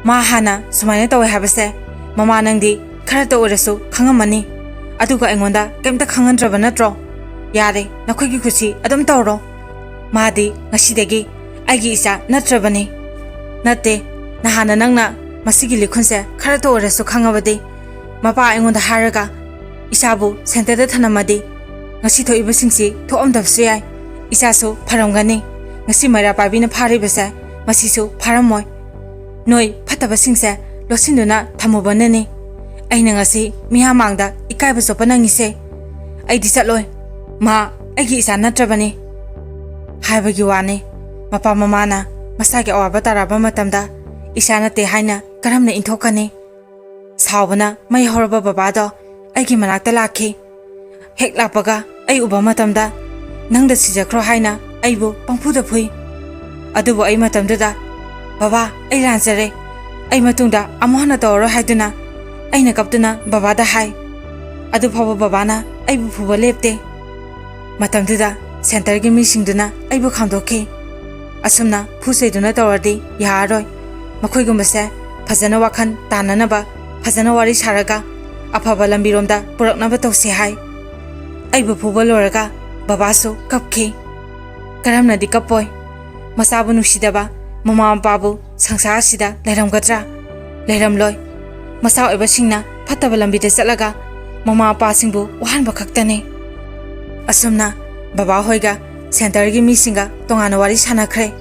ꯃꯥ ꯍꯥꯟꯅ ꯁꯨꯃꯥꯏꯅ ꯇꯧꯋꯦ ꯍꯥꯏꯕꯁꯦ ꯃꯃꯥ ꯅꯪꯗꯤ ꯈꯔꯇ ꯑꯣꯏꯔꯁꯨ ꯈꯪꯉꯝꯃꯅꯤ꯫ ꯑꯗꯨꯒ ꯑꯩꯉꯣꯟꯗ ꯀꯩꯝꯇ ꯈꯪꯍꯟꯗ꯭ꯔꯕ ꯅꯠꯇ꯭ꯔꯣ? ꯌꯥꯔꯦ, ꯅꯈꯣꯏꯒꯤ ꯈꯨꯠꯁꯤ ꯑꯗꯨꯝ ꯇꯧꯔꯣ꯫" ꯃꯥꯗꯤ ꯉꯁꯤꯗꯒꯤ ꯑꯩꯒꯤ ꯏꯆꯥ ꯅꯠꯇ꯭ꯔꯕꯅꯤ꯫ ꯅꯠꯇꯦ, ꯅꯍꯥꯟꯅ ꯅꯪꯅ ꯃꯁꯤꯒꯤ ꯂꯤꯈꯨꯟꯁꯦ ꯈꯔꯇ ꯑꯣꯏꯔꯁꯨ ꯈꯪꯉꯕꯗꯤ, ꯃꯄꯥ ꯑꯩꯉꯣꯟꯗ ꯍꯥꯏꯔꯒ ꯏꯆꯥꯕꯨ ꯁꯦꯟꯇꯔꯗ ꯊꯅꯝꯃꯗꯤ ꯉꯁꯤ ꯊꯣꯛꯏꯕꯁꯤꯡꯁꯤ ꯊꯣꯛꯑꯝꯗꯕꯁꯨ ꯌꯥꯏ꯫ ꯏꯆꯥꯁꯨ ꯐꯔꯝꯒꯅꯤ꯫ ꯉꯁꯤ ꯃꯩꯔꯥ ꯄꯥꯏꯕꯤꯅ ꯐꯥꯔꯤꯕꯁꯦ ꯃꯁꯤꯁꯨ ꯐꯥꯔꯝꯃꯣꯏ꯫ ꯅꯣꯏ ꯐꯠꯇꯕꯁꯤꯡꯁꯦ ꯂꯣꯠꯁꯤꯟꯗꯨꯅ ꯊꯝꯃꯨꯕꯅꯅꯤ ꯑꯩꯅ ꯉꯁꯤ ꯃꯤꯌꯥꯝ ꯃꯥꯡꯗ ꯏꯀꯥꯏꯕ ꯆꯣꯞꯄ ꯅꯪꯉꯤꯁꯦ꯫ ꯑꯩꯗꯤ ꯆꯠꯂꯣꯏ꯫ ꯃꯥ ꯑꯩꯒꯤ ꯏꯆꯥ ꯅꯠꯇ꯭ꯔꯕꯅꯤ꯫ ꯍꯥꯏꯕꯒꯤ ꯋꯥꯅꯤ꯫ ꯃꯄꯥ ꯃꯃꯥꯅ ꯃꯁꯥꯒꯤ ꯑꯋꯥꯕ ꯇꯥꯔꯛꯄ ꯃꯇꯝꯗ ꯏꯆꯥ ꯅꯠꯇꯦ ꯍꯥꯏꯅ ꯀꯔꯝꯅ ꯏꯟꯊꯣꯛꯀꯅꯤ? ꯁꯥꯎꯕꯅ ꯃꯩ ꯍꯧꯔꯕ ꯕꯕꯥꯗꯣ ꯑꯩꯒꯤ ꯃꯅꯥꯛꯇ ꯂꯥꯛꯈꯤ꯫ ꯍꯦꯛ ꯂꯥꯛꯄꯒ ꯑꯩ ꯎꯕ ꯃꯇꯝꯗ ꯅꯪꯗ ꯁꯤꯖꯈ꯭ꯔꯣ ꯍꯥꯏꯅ ꯑꯩꯕꯨ ꯄꯪꯐꯨꯗ ꯐꯨꯏ꯫ ꯑꯗꯨꯕꯨ ꯑꯩ ꯃꯇꯝꯗꯨꯗ, "ꯕꯕꯥ, ꯑꯩ ꯂꯥꯟꯖꯔꯦ, ꯑꯩ ꯃꯇꯨꯡꯗ ꯑꯃꯨꯛ ꯍꯟꯅ ꯇꯧꯔꯔꯣꯏ" ꯍꯥꯏꯗꯨꯅ ꯑꯩꯅ ꯀꯞꯇꯨꯅ ꯕꯕꯥꯗ ꯍꯥꯏ꯫ ꯑꯗꯨ ꯐꯥꯎꯕ ꯕꯕꯥꯅ ꯑꯩꯕꯨ ꯐꯨꯕ ꯂꯦꯞꯇꯦ꯫ ꯃꯇꯝꯗꯨꯗ ꯁꯦꯟꯇꯔꯒꯤ ꯃꯤꯁꯤꯡꯗꯨꯅ ꯑꯩꯕꯨ ꯈꯥꯝꯗꯣꯛꯈꯤ꯫ "ꯑꯁꯨꯝꯅ ꯐꯨ ꯆꯩꯗꯨꯅ ꯇꯧꯔꯗꯤ ꯌꯥꯔꯔꯣꯏ꯫ ꯃꯈꯣꯏꯒꯨꯝꯕꯁꯦ ꯐꯖꯅ ꯋꯥꯈꯜ ꯇꯥꯅꯅꯕ, ꯐꯖꯅ ꯋꯥꯔꯤ ꯁꯥꯔꯒ ꯑꯐꯕ ꯂꯝꯕꯤꯔꯣꯝꯗ ꯄꯨꯔꯛꯅꯕ ꯇꯧꯁꯤ" ꯍꯥꯏ꯫ ꯑꯩꯕꯨ ꯐꯨꯕ ꯂꯣꯏꯔꯒ ꯕꯕꯥꯁꯨ ꯀꯞꯈꯤ꯫ ꯀꯔꯝꯅꯗꯤ ꯀꯞꯄꯣꯏ? ꯃꯆꯥꯕꯨ ꯅꯨꯡꯁꯤꯗꯕ ꯃꯃꯥ ꯃꯄꯥꯕꯨ ꯁꯪꯁꯥꯔ ꯑꯁꯤꯗ ꯂꯩꯔꯝꯒꯗ꯭ꯔꯥ? ꯂꯩꯔꯝꯂꯣꯏ꯫ ꯃꯆꯥ ꯑꯣꯏꯕꯁꯤꯡꯅ ꯐꯠꯇꯕ ꯂꯝꯕꯤꯗ ꯆꯠꯂꯒ ꯃꯃꯥ ꯃꯄꯥꯁꯤꯡꯕꯨ ꯋꯥꯍꯟꯕ ꯈꯛꯇꯅꯤ꯫ ꯑꯁꯨꯝꯅ ꯕꯕꯥ ꯍꯣꯏꯒ ꯁꯦꯟꯇꯔꯒꯤ ꯃꯤꯁꯤꯡꯒ ꯇꯣꯉꯥꯟꯅ ꯋꯥꯔꯤ ꯁꯥꯟꯅꯈ꯭ꯔꯦ꯫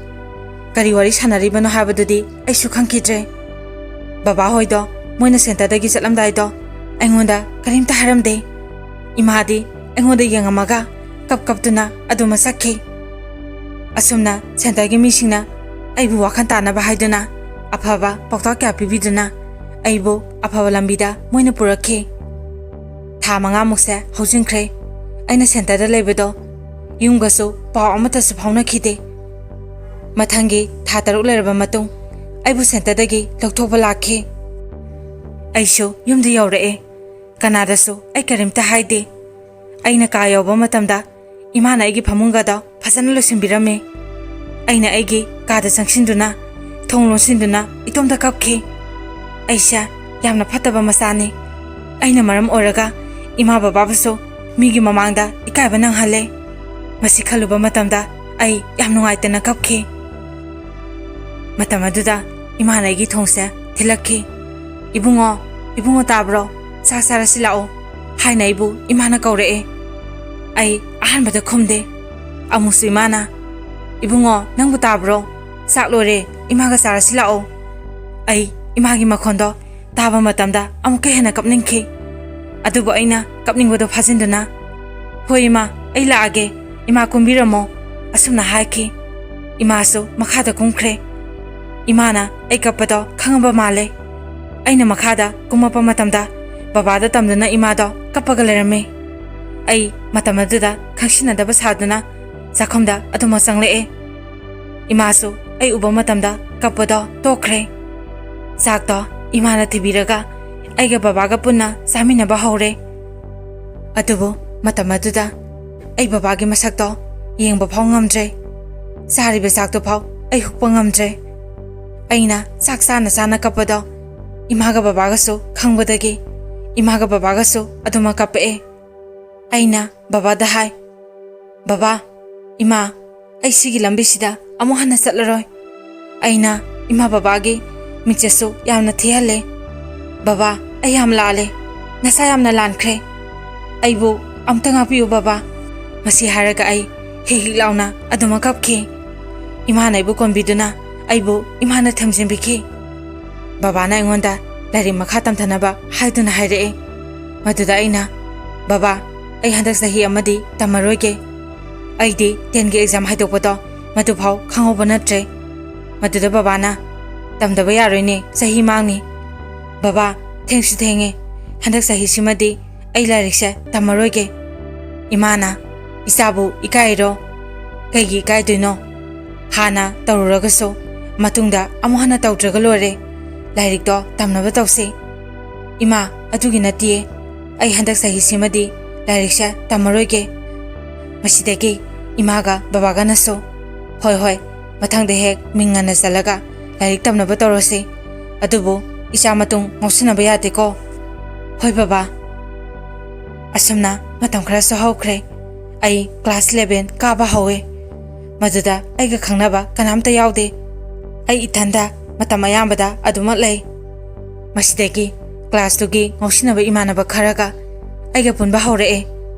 ꯀꯔꯤ ꯋꯥꯔꯤ ꯁꯥꯟꯅꯔꯤꯕꯅꯣ ꯍꯥꯏꯕꯗꯨꯗꯤ ꯑꯩꯁꯨ ꯈꯪꯈꯤꯗ꯭ꯔꯦ꯫ ꯕꯕꯥ ꯍꯣꯏꯗꯣ ꯃꯣꯏꯅ ꯁꯦꯟꯇꯔꯗꯒꯤ ꯆꯠꯂꯝꯗꯥꯏꯗꯣ ꯑꯩꯉꯣꯟꯗ ꯀꯔꯤꯝꯇ ꯍꯥꯏꯔꯝꯗꯦ꯫ ꯏꯃꯥꯗꯤ ꯑꯩꯉꯣꯟꯗ ꯌꯦꯡꯉꯝꯃꯒ ꯀꯞ ꯀꯞꯇꯨꯅ ꯑꯗꯨꯃ ꯆꯠꯈꯤ꯫ ꯑꯁꯨꯝꯅ ꯁꯦꯟꯇꯔꯒꯤ ꯃꯤꯁꯤꯡꯅ ꯑꯩꯕꯨ ꯋꯥꯈꯜ ꯇꯥꯅꯕ ꯍꯥꯏꯗꯨꯅ ꯑꯐꯕ ꯄꯥꯎꯇꯥꯛ ꯀꯌꯥ ꯄꯤꯕꯤꯗꯨꯅ ꯑꯩꯕꯨ ꯑꯐꯕ ꯂꯝꯕꯤꯗ ꯃꯣꯏꯅ ꯄꯨꯔꯛꯈꯤ꯫ ꯊꯥ ꯃꯉꯥꯃꯨꯛꯁꯦ ꯍꯧꯖꯤꯟꯈ꯭ꯔꯦ꯫ ꯑꯩꯅ ꯁꯦꯟꯇꯔꯗ ꯂꯩꯕꯗꯣ ꯌꯨꯝꯒꯁꯨ ꯄꯥꯎ ꯑꯃꯠꯇꯁꯨ ꯐꯥꯎꯅꯈꯤꯗꯦ꯫ ꯃꯊꯪꯒꯤ ꯊꯥ ꯇꯔꯨꯛ ꯂꯩꯔꯕ ꯃꯇꯨꯡ ꯑꯩꯕꯨ ꯁꯦꯟꯇꯔꯗꯒꯤ ꯂꯧꯊꯣꯛꯄ ꯂꯥꯛꯈꯤ꯫ ꯑꯩꯁꯨ ꯌꯨꯝꯗ ꯌꯧꯔꯛꯑꯦ꯫ ꯀꯅꯥꯗꯁꯨ ꯑꯩ ꯀꯔꯤꯝꯇ ꯍꯥꯏꯗꯦ꯫ ꯑꯩꯅ ꯀꯥ ꯌꯧꯕ ꯃꯇꯝꯗ ꯏꯃꯥꯅ ꯑꯩꯒꯤ ꯐꯃꯨꯡꯒꯗꯣ ꯐꯖꯅ ꯂꯣꯏꯁꯤꯟꯕꯤꯔꯝꯃꯤ꯫ ꯑꯩꯅ ꯑꯩꯒꯤ ꯀꯥꯗ ꯆꯪꯁꯤꯟꯗꯨꯅ ꯊꯣꯡ ꯂꯣꯟꯁꯤꯟꯗꯨꯅ ꯏꯇꯣꯝꯇ ꯀꯞꯈꯤ꯫ ꯑꯩꯁꯦ ꯌꯥꯝꯅ ꯐꯠꯇꯕ ꯃꯆꯥꯅꯤ꯫ ꯑꯩꯅ ꯃꯔꯝ ꯑꯣꯏꯔꯒ ꯏꯃꯥ ꯕꯕꯥꯕꯨꯁꯨ ꯃꯤꯒꯤ ꯃꯃꯥꯡꯗ ꯏꯀꯥꯏꯕ ꯅꯪꯍꯜꯂꯦ꯫ ꯃꯁꯤ ꯈꯜꯂꯨꯕ ꯃꯇꯝꯗ ꯑꯩ ꯌꯥꯝ ꯅꯨꯡꯉꯥꯏꯇꯅ ꯀꯞꯈꯤ꯫ ꯃꯇꯝ ꯑꯗꯨꯗ ꯏꯃꯥꯅ ꯑꯩꯒꯤ ꯊꯣꯡꯁꯦ ꯊꯤꯜꯂꯛꯈꯤ꯫ "ꯏꯕꯨꯡꯉꯣ, ꯏꯕꯨꯡꯉꯣ ꯇꯥꯕ꯭ꯔꯣ? ꯆꯥꯛ ꯆꯥꯔꯁꯤ ꯂꯥꯛꯑꯣ" ꯍꯥꯏꯅ ꯑꯩꯕꯨ ꯏꯃꯥꯅ ꯀꯧꯔꯛꯑꯦ꯫ ꯑꯩ ꯑꯍꯥꯟꯕꯗ ꯈꯨꯝꯗꯦ꯫ ꯑꯃꯨꯛꯁꯨ ꯏꯃꯥꯅ, "ꯏꯕꯨꯡꯉꯣ, ꯅꯪꯕꯨ ꯇꯥꯕ꯭ꯔꯣ? ꯆꯥꯛ ꯂꯣꯏꯔꯦ, ꯏꯃꯥꯒ ꯆꯥꯔꯁꯤ ꯂꯥꯛꯑꯣ"꯫ ꯑꯩ ꯏꯃꯥꯒꯤ ꯃꯈꯣꯟꯗꯣ ꯇꯥꯕ ꯃꯇꯝꯗ ꯑꯃꯨꯛꯀ ꯍꯦꯟꯅ ꯀꯞꯅꯤꯡꯈꯤ꯫ ꯑꯗꯨꯕꯨ ꯑꯩꯅ ꯀꯞꯅꯤꯡꯕꯗꯣ ꯐꯥꯖꯤꯟꯗꯨꯅ, "ꯍꯣꯏ ꯏꯃꯥ, ꯑꯩ ꯂꯥꯛꯑꯒꯦ, ꯏꯃꯥ ꯀꯨꯝꯕꯤꯔꯝꯃꯣ"꯫ ꯑꯁꯨꯝꯅ ꯍꯥꯏꯈꯤ꯫ ꯏꯃꯥꯁꯨ ꯃꯈꯥꯗ ꯀꯨꯝꯈ꯭ꯔꯦ꯫ ꯏꯃꯥꯅ ꯑꯩ ꯀꯞꯄꯗꯣ ꯈꯪꯉꯕ ꯃꯥꯜꯂꯦ꯫ ꯑꯩꯅ ꯃꯈꯥꯗ ꯀꯨꯝꯃꯛꯄ ꯃꯇꯝꯗ ꯕꯕꯥꯗ ꯇꯝꯗꯨꯅ ꯏꯃꯥꯗꯣ ꯀꯞꯄꯒ ꯂꯩꯔꯝꯃꯤ꯫ ꯑꯩ ꯃꯇꯝ ꯑꯗꯨꯗ ꯈꯪꯁꯤꯟꯅꯗꯕ ꯁꯥꯗꯨꯅ ꯆꯥꯛꯈꯨꯝꯗ ꯑꯗꯨꯃꯛ ꯆꯪꯂꯛꯑꯦ꯫ ꯏꯃꯥꯁꯨ ꯑꯩ ꯎꯕ ꯃꯇꯝꯗ ꯀꯞꯄꯗꯣ ꯇꯣꯛꯈ꯭ꯔꯦ꯫ ꯆꯥꯛꯇꯣ ꯏꯃꯥꯅ ꯊꯤꯕꯤꯔꯒ ꯑꯩꯒ ꯕꯕꯥꯒ ꯄꯨꯟꯅ ꯆꯥꯃꯤꯟꯅꯕ ꯍꯧꯔꯦ꯫ ꯑꯗꯨꯕꯨ ꯃꯇꯝ ꯑꯗꯨꯗ ꯑꯩ ꯕꯕꯥꯒꯤ ꯃꯁꯛꯇꯣ ꯌꯦꯡꯕ ꯐꯥꯎ ꯉꯝꯗ꯭ꯔꯦ꯫ ꯆꯥꯔꯤꯕ ꯆꯥꯛꯇꯨ ꯐꯥꯎ ꯑꯩ ꯍꯨꯛꯄ ꯉꯝꯗ꯭ꯔꯦ꯫ ꯑꯩꯅ ꯆꯥꯛ ꯆꯥꯅ ꯆꯥꯅ ꯀꯞꯄꯗꯣ ꯏꯃꯥꯒ ꯕꯕꯥꯒꯁꯨ ꯈꯪꯕꯗꯒꯤ ꯏꯃꯥꯒ ꯕꯕꯥꯒꯁꯨ ꯑꯗꯨꯃꯛ ꯀꯞꯄꯛꯑꯦ꯫ ꯑꯩꯅ ꯕꯕꯥꯗ ꯍꯥꯏ, "ꯕꯕꯥ, ꯏꯃꯥ, ꯑꯩ ꯁꯤꯒꯤ ꯂꯝꯕꯤꯁꯤꯗ ꯑꯃꯨꯛ ꯍꯟꯅ ꯆꯠꯂꯔꯣꯏ"꯫ ꯑꯩꯅ ꯏꯃꯥ ꯕꯕꯥꯒꯤ ꯃꯤꯡꯆꯠꯁꯨ ꯌꯥꯝꯅ ꯊꯤꯍꯜꯂꯦ꯫ "ꯕꯕꯥ, ꯑꯩ ꯌꯥꯝ ꯂꯥꯜꯂꯦ꯫ ꯅꯁꯥ ꯌꯥꯝꯅ ꯂꯥꯟꯈ꯭ꯔꯦ꯫ ꯑꯩꯕꯨ ꯑꯝꯇ ꯉꯥꯛꯄꯤꯌꯨ ꯕꯕꯥ"꯫ ꯃꯁꯤ ꯍꯥꯏꯔꯒ ꯑꯩ ꯍꯤꯛ ꯍꯤꯛ ꯂꯥꯎꯅ ꯑꯗꯨꯃꯛ ꯀꯞꯈꯤ꯫ ꯏꯃꯥꯅ ꯑꯩꯕꯨ ꯀꯣꯟꯕꯤꯗꯨꯅ ꯑꯩꯕꯨ ꯏꯃꯥꯅ ꯊꯦꯝꯖꯤꯟꯕꯤꯈꯤ꯫ ꯕꯕꯥꯅ ꯑꯩꯉꯣꯟꯗ ꯂꯥꯏꯔꯤꯛ ꯃꯈꯥ ꯇꯝꯊꯅꯕ ꯍꯥꯏꯗꯨꯅ ꯍꯥꯏꯔꯛꯑꯦ꯫ ꯃꯗꯨꯗ ꯑꯩꯅ, "ꯕꯕꯥ, ꯑꯩ ꯍꯟꯗꯛ ꯆꯍꯤ ꯑꯃꯗꯤ ꯇꯝꯃꯔꯣꯏꯒꯦ꯫ ꯑꯩꯗꯤ ꯇꯦꯟꯒꯤ ꯑꯦꯛꯖꯥꯝ ꯍꯥꯏꯗꯣꯛꯄꯗꯣ ꯃꯗꯨꯐꯥꯎ ꯈꯪꯍꯧꯕ ꯅꯠꯇ꯭ꯔꯦ"꯫ ꯃꯗꯨꯗ ꯕꯕꯥꯅ, "ꯇꯝꯗꯕ ꯌꯥꯔꯣꯏꯅꯦ, ꯆꯍꯤ ꯃꯥꯡꯅꯤ"꯫ "ꯕꯕꯥ, ꯊꯦꯡꯁꯨ ꯊꯦꯡꯉꯦ, ꯍꯟꯗꯛ ꯆꯍꯤꯁꯤꯃꯗꯤ ꯑꯩ ꯂꯥꯏꯔꯤꯛꯁꯦ ꯇꯝꯃꯔꯣꯏꯒꯦ"꯫ ꯏꯃꯥꯅ, "ꯏꯆꯥꯕꯨ ꯏꯀꯥꯏꯔꯣ? ꯀꯩꯒꯤ ꯏꯀꯥꯏꯗꯣꯏꯅꯣ? ꯍꯥꯟꯅ ꯇꯧꯔꯨꯔꯒꯁꯨ ꯃꯇꯨꯡꯗ ꯑꯃꯨꯛ ꯍꯟꯅ ꯇꯧꯗ꯭ꯔꯒ ꯂꯣꯏꯔꯦ꯫ ꯂꯥꯏꯔꯤꯛꯇꯣ ꯇꯝꯅꯕ ꯇꯧꯁꯤ"꯫ "ꯏꯃꯥ, ꯑꯗꯨꯒꯤ ꯅꯠꯇꯤꯌꯦ꯫ ꯑꯩ ꯍꯟꯗꯛ ꯆꯍꯤꯁꯤꯃꯗꯤ ꯂꯥꯏꯔꯤꯛꯁꯦ ꯇꯝꯃꯔꯣꯏꯒꯦ"꯫ ꯃꯁꯤꯗꯒꯤ ꯏꯃꯥꯒ ꯕꯕꯥꯒꯅꯁꯨ, "ꯍꯣꯏ, ꯍꯣꯏ, ꯃꯊꯪꯗ ꯍꯦꯛ ꯃꯤꯡ ꯉꯟꯅ ꯆꯜꯂꯒ ꯂꯥꯏꯔꯤꯛ ꯇꯝꯅꯕ ꯇꯧꯔꯁꯤ꯫ ꯑꯗꯨꯕꯨ ꯏꯆꯥ ꯃꯇꯨꯡ ꯉꯥꯎꯁꯤꯟꯅꯕ ꯌꯥꯗꯦꯀꯣ"꯫ "ꯍꯣꯏ ꯕꯕꯥ"꯫ ꯑꯁꯨꯝꯅ ꯃꯇꯝ ꯈꯔꯁꯨ ꯍꯧꯈ꯭ꯔꯦ꯫ ꯑꯩ ꯀ꯭ꯂꯥꯁ ꯏꯂꯦꯚꯦꯟ ꯀꯥꯕ ꯍꯧꯋꯦ꯫ ꯃꯗꯨꯗ ꯑꯩꯒ ꯈꯪꯅꯕ ꯀꯅꯥꯝꯇ ꯌꯥꯎꯗꯦ꯫ ꯑꯩ ꯏꯊꯟꯗ ꯃꯇꯝ ꯑꯌꯥꯝꯕꯗ ꯑꯗꯨꯃꯛ ꯂꯩ꯫ ꯃꯁꯤꯗꯒꯤ ꯀ꯭ꯂꯥꯁꯇꯨꯒꯤ ꯉꯥꯎꯁꯤꯟꯅꯕ ꯏꯃꯥꯟꯅꯕ ꯈꯔꯒ ꯑꯩꯒ ꯄꯨꯟꯕ ꯍꯧꯔꯛꯑꯦ꯫